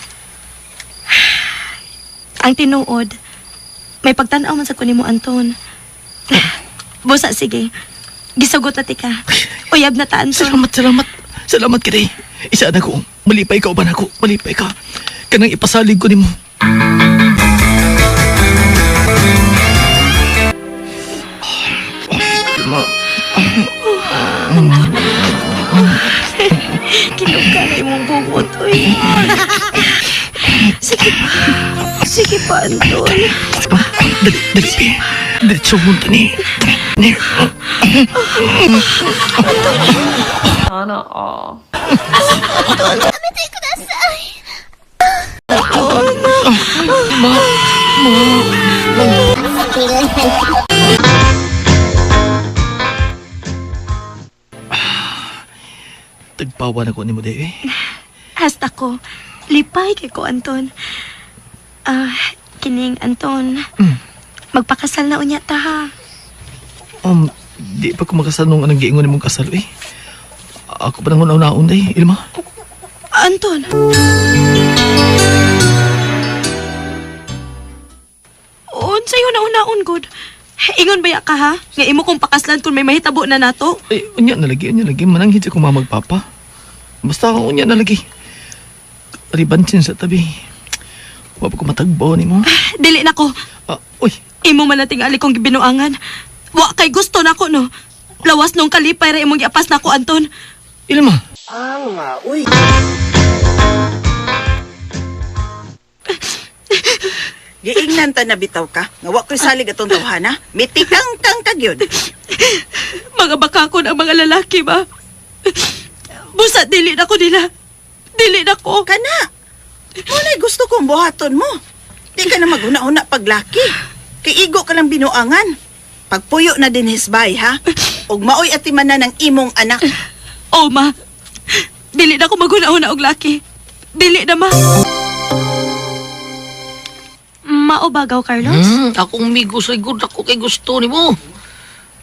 Ang tinuod, may pagtan-aw man sa kunin mo, Anton. Busa, sige. Gisugot na tika. Uyab na ta, Anton. Salamat, salamat. Salamat ka day. Isa na ko. Malipay ka uban ako. Malipay ka. Kanang ipasalig ko nimo. Ilma, Kinuka na imong buhot, uy. Sige pa. Sige pa, Anton. Dali, dali, pi. Diretso munta ni. Ni. Sana all. Ma, ma. Tagpawa na ko ni mo, Dewi. Hasta ko. Lipay kay ko, Anton. Ah, kining Anton. Magpakasal na unya ta, ha? Di pa ko makasal nung anong giingon nimong kasal, eh. Ako pa nang una-unaon, eh, Ilma. Anton! Unsay una-unaon, good. Ingon ba ya ka, ha? Nga imo kong pakaslan kung may mahitabo na nato. Ay, unya na lagi, unya lagi. Mananghid siya kung mamagpapa. Basta unya na lagi. Ribansin sa tabi. Wa pa ko matagbo nimo. Dili na ko. Uy. Imo man na tingali kong gibinuangan. Wa kay gusto nako no. Lawas nung kalipay ra imong giapas nako, Anton. Ilma. Alma, uy. Giingnan ta na bitaw ka. Nga wa ko'y salig atong tawhana. Mitikang kang kagyod. Mga bakakon ang mga lalaki ba? Busa dili na ko nila. Dili na ko. Kana. Muna'y gusto kong buhaton mo. Di ka na maghuna-huna paglaki. Kay igo ka lang binuangan. Pagpuyo na din hisbay, ha? Ug maoy atiman na ng imong anak. Oh, ma. Dili na ko maghuna-huna og laki. Dili na, ma. Mao bagaw, Carlos? Akong migo sa igod ako kay gusto nimo.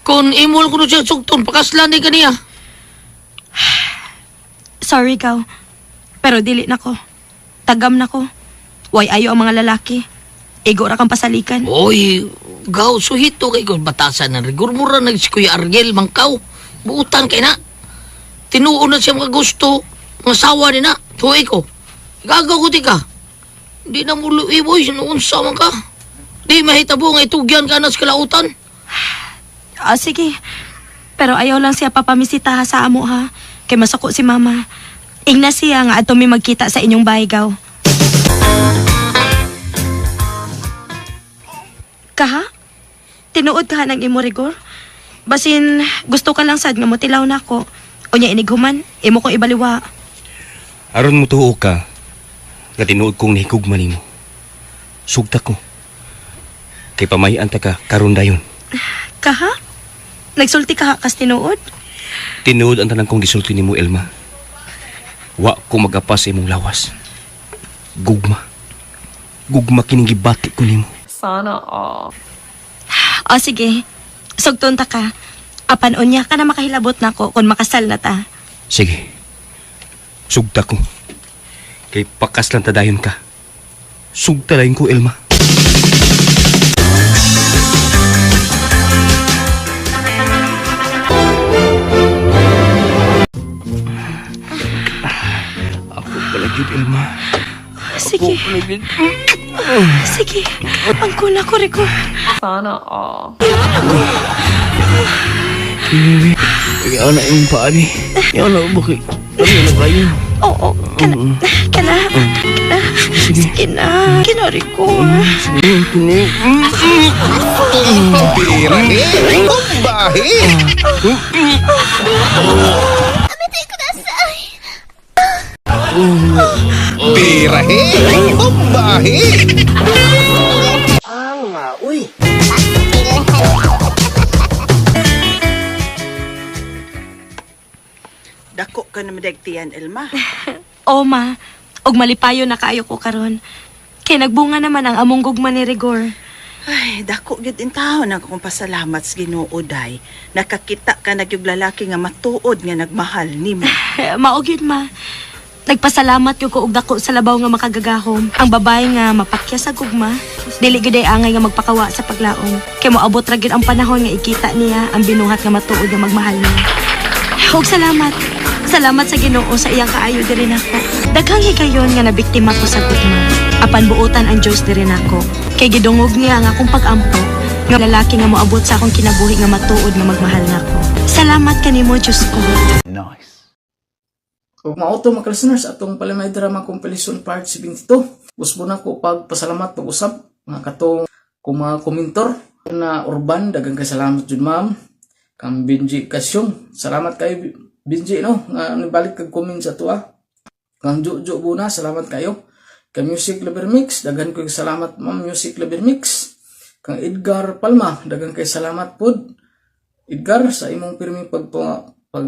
Kung imol ko no siya sugton, pakaslan ni kaniya. Sorry, gaw. Pero dili na ko. Tagam na ko. Way ayo ang mga lalaki. Igo ra kang pasalikan. Oy, gaw suhito kay kung batasan na rigor mura nag si Kuya Ariel mangkaw. Buutan kay na. Tinuon na siya mga gusto, mga sawa ni na. Tuwi ko. Gagaw ko ti ka. Di na mulo iboy, sinuunsa man ka. Di mahitabo nga itugyan ka na sa kalautan. Ah, sige. Pero ayaw lang siya papamisita ha sa amo ha. Kay masako si mama. Ingna siya nga ato mi magkita sa inyong bahay, gaw. Kaha? Tinuod ka ng imo rigor? Basin gusto ka lang sad nga motilaw nako. Unya inighuman, imo ko ibaliwa. Aron mo tuo ka, nga tinuod kong nahigugma nimo. Sugta ko. Kay pamayan ta ka karon dayon. Kaha? Nagsulti ka ha kas tinuod? Tinuod ang tanan kong gisulti nimo, Elma. Wa ko magapas sa imong lawas. Gugma. Gugma kining gibati ko nimo. Sana all. O sige, sugton ta ka. Apan unya ka na makahilabot nako kung makasal na ta. Sige. Sugta ko. Kay pakas lang ta dayon ka. Sugta dayon ko, Elma. Ako pala yun, Elma. Sige. Sige. Ang kuna ko, Rico. Sana all. Ikaw na yung paani. Ikaw na bakit? Ano na kayo? Oo. Kana. Kana. Kana. Sige na. Kina, Rico. Sige, kini. Birahe! Bombahe! Birahe! Bombahe! Alma, uy. Dako ka na madagtiyan, Elma. Oo, ma. Og malipayo na kaayo ko karon. Kay nagbunga naman ang among gugma ni Rigor. Ay, dako gyud in taon ang akong pasalamat sa Ginoo day. Nakakita ka na gyud lalaki nga matuod nga nagmahal nimo. Mao gyud, ma. Nagpasalamat gyud ko og dako sa labaw nga makagagahom. Ang babae nga mapakya sa gugma, dili gyud ay angay nga magpakawa sa paglaom. Kay moabot ra gyud ang panahon nga ikita niya ang binuhat nga matuod nga magmahal niya. Og salamat. Salamat sa Ginoo sa iyang kaayo diri nako. Daghang higayon nga nabiktima ko sa gugma. Apan buotan ang Dios diri nako. Kay gidungog niya ang akong pag-ampo nga lalaki nga moabot sa akong kinabuhi nga matuod nga magmahal nako. Salamat kanimo Dios ko. Ug mao to mga listeners atong Palimay Drama Compilation Part 72. Gusto na ko pagpasalamat pag-usap mga katong kung mga komentor na Urban, daghang kay salamat jud, ma'am. Kang Benji Kasyong, salamat kayo Benji no nga nibalik kag comment sa tuwa. Kang Jojo Buna, salamat kayo. Kang Music Lover Mix, daghan kay salamat, ma'am Music Lover Mix. Kang Edgar Palma, daghan kay salamat pod. Edgar sa imong pirmi pag pag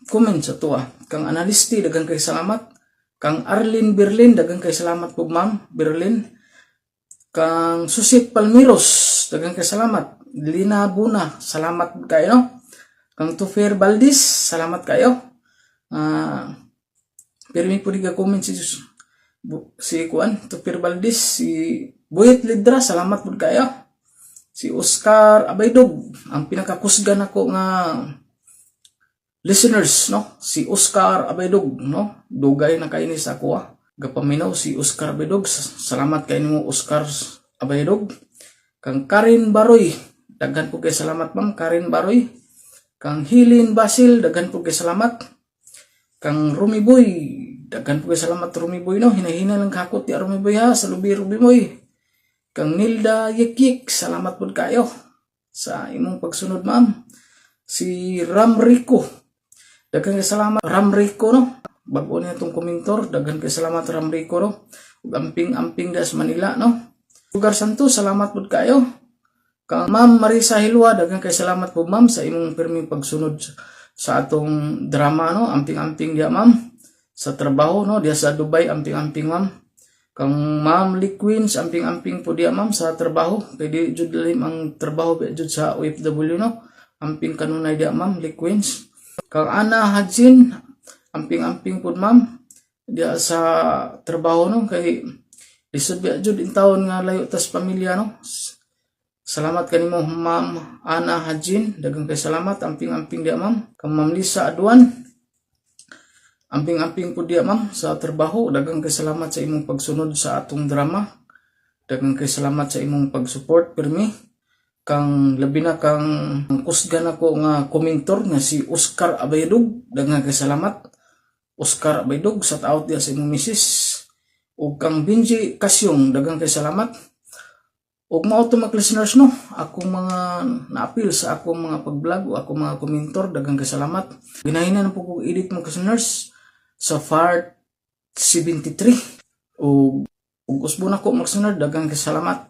comment sa tuwa. Kang Analisti, daghan kay salamat. Kang Arlene Berlin, daghan kay salamat po, ma'am Berlin. Kang Susit Palmiros, daghan kay salamat. Lina Buna, salamat kayo no. Kang Tufer Valdis, salamat kayo. Ah, pirmi po di ka comment si si kuan Tufer Valdis, si Buyet Lidra, salamat po kayo. Si Oscar Abaydog, ang pinakakusgan nako nga listeners no, si Oscar Abaydog no, dugay na kay ni sa kuha. Gapaminaw si Oscar Abayadog. Salamat kay nimo, Oscar Abayadog. Kang Karin Baroy, daghan po kay salamat, Ma'am Karin Baroy. Kang Hilin Basil, daghan po kay salamat. Kang Rumi Boy, daghan po kay salamat, Rumi Boy, no. Hinahina lang hakot di Rumi Boy ha, sa lubi, Rumi Boy. Kang Nilda Yikyik, salamat pud kayo sa imong pagsunod, ma'am. Si Ram Rico, daghan kay salamat, Ram Rico, no. Bago niya itong komentor, daghan kay salamat, Ram Rico, no. Ug amping-amping das Manila, no. Lugar Santos, salamat pud kayo. Kang Ma'am Marisa Hilwa, daghan kay salamat po, ma'am, sa imong pirming pagsunod sa atong drama, no. Amping-amping diya, ma'am. Sa trabaho, no, diya sa Dubai, amping-amping, ma'am. Kang Ma'am Lee Queens, amping-amping po diya, ma'am, sa trabaho. Kay di jud lalim ang trabaho ba jud sa OFW, no. Amping kanunay diya, Ma'am Lee Queens. Kang Ana Hajin, amping-amping po, ma'am, diya sa trabaho, no, kay lisod biya jud in taon nga layo tas pamilya, no. Salamat kanimo, Ma'am Ana Hajin, daghang kay salamat, amping-amping diya, ma'am. Kang Ma'am Lisa Aduan, amping-amping po diya, ma'am, sa trabaho. Daghang kay salamat sa imong pagsunod sa atong drama. Daghang kay salamat sa imong pag-support pirmi. Kang labi na kang kusgan ako nga komentor nga si Oscar Abayadog, daghang kay salamat. Oscar Abayadog, shout out diya sa imong misis. Ug kang Benji Kasyong, daghang kay salamat. Ug mao to, mga listeners, no, akong mga naapil sa akong mga pag-vlog o akong mga komentor, daghang kay salamat. Ginahinan na po kong edit, mga listeners, sa part 73. Ug usbo na ko, mga listener, daghang kay salamat.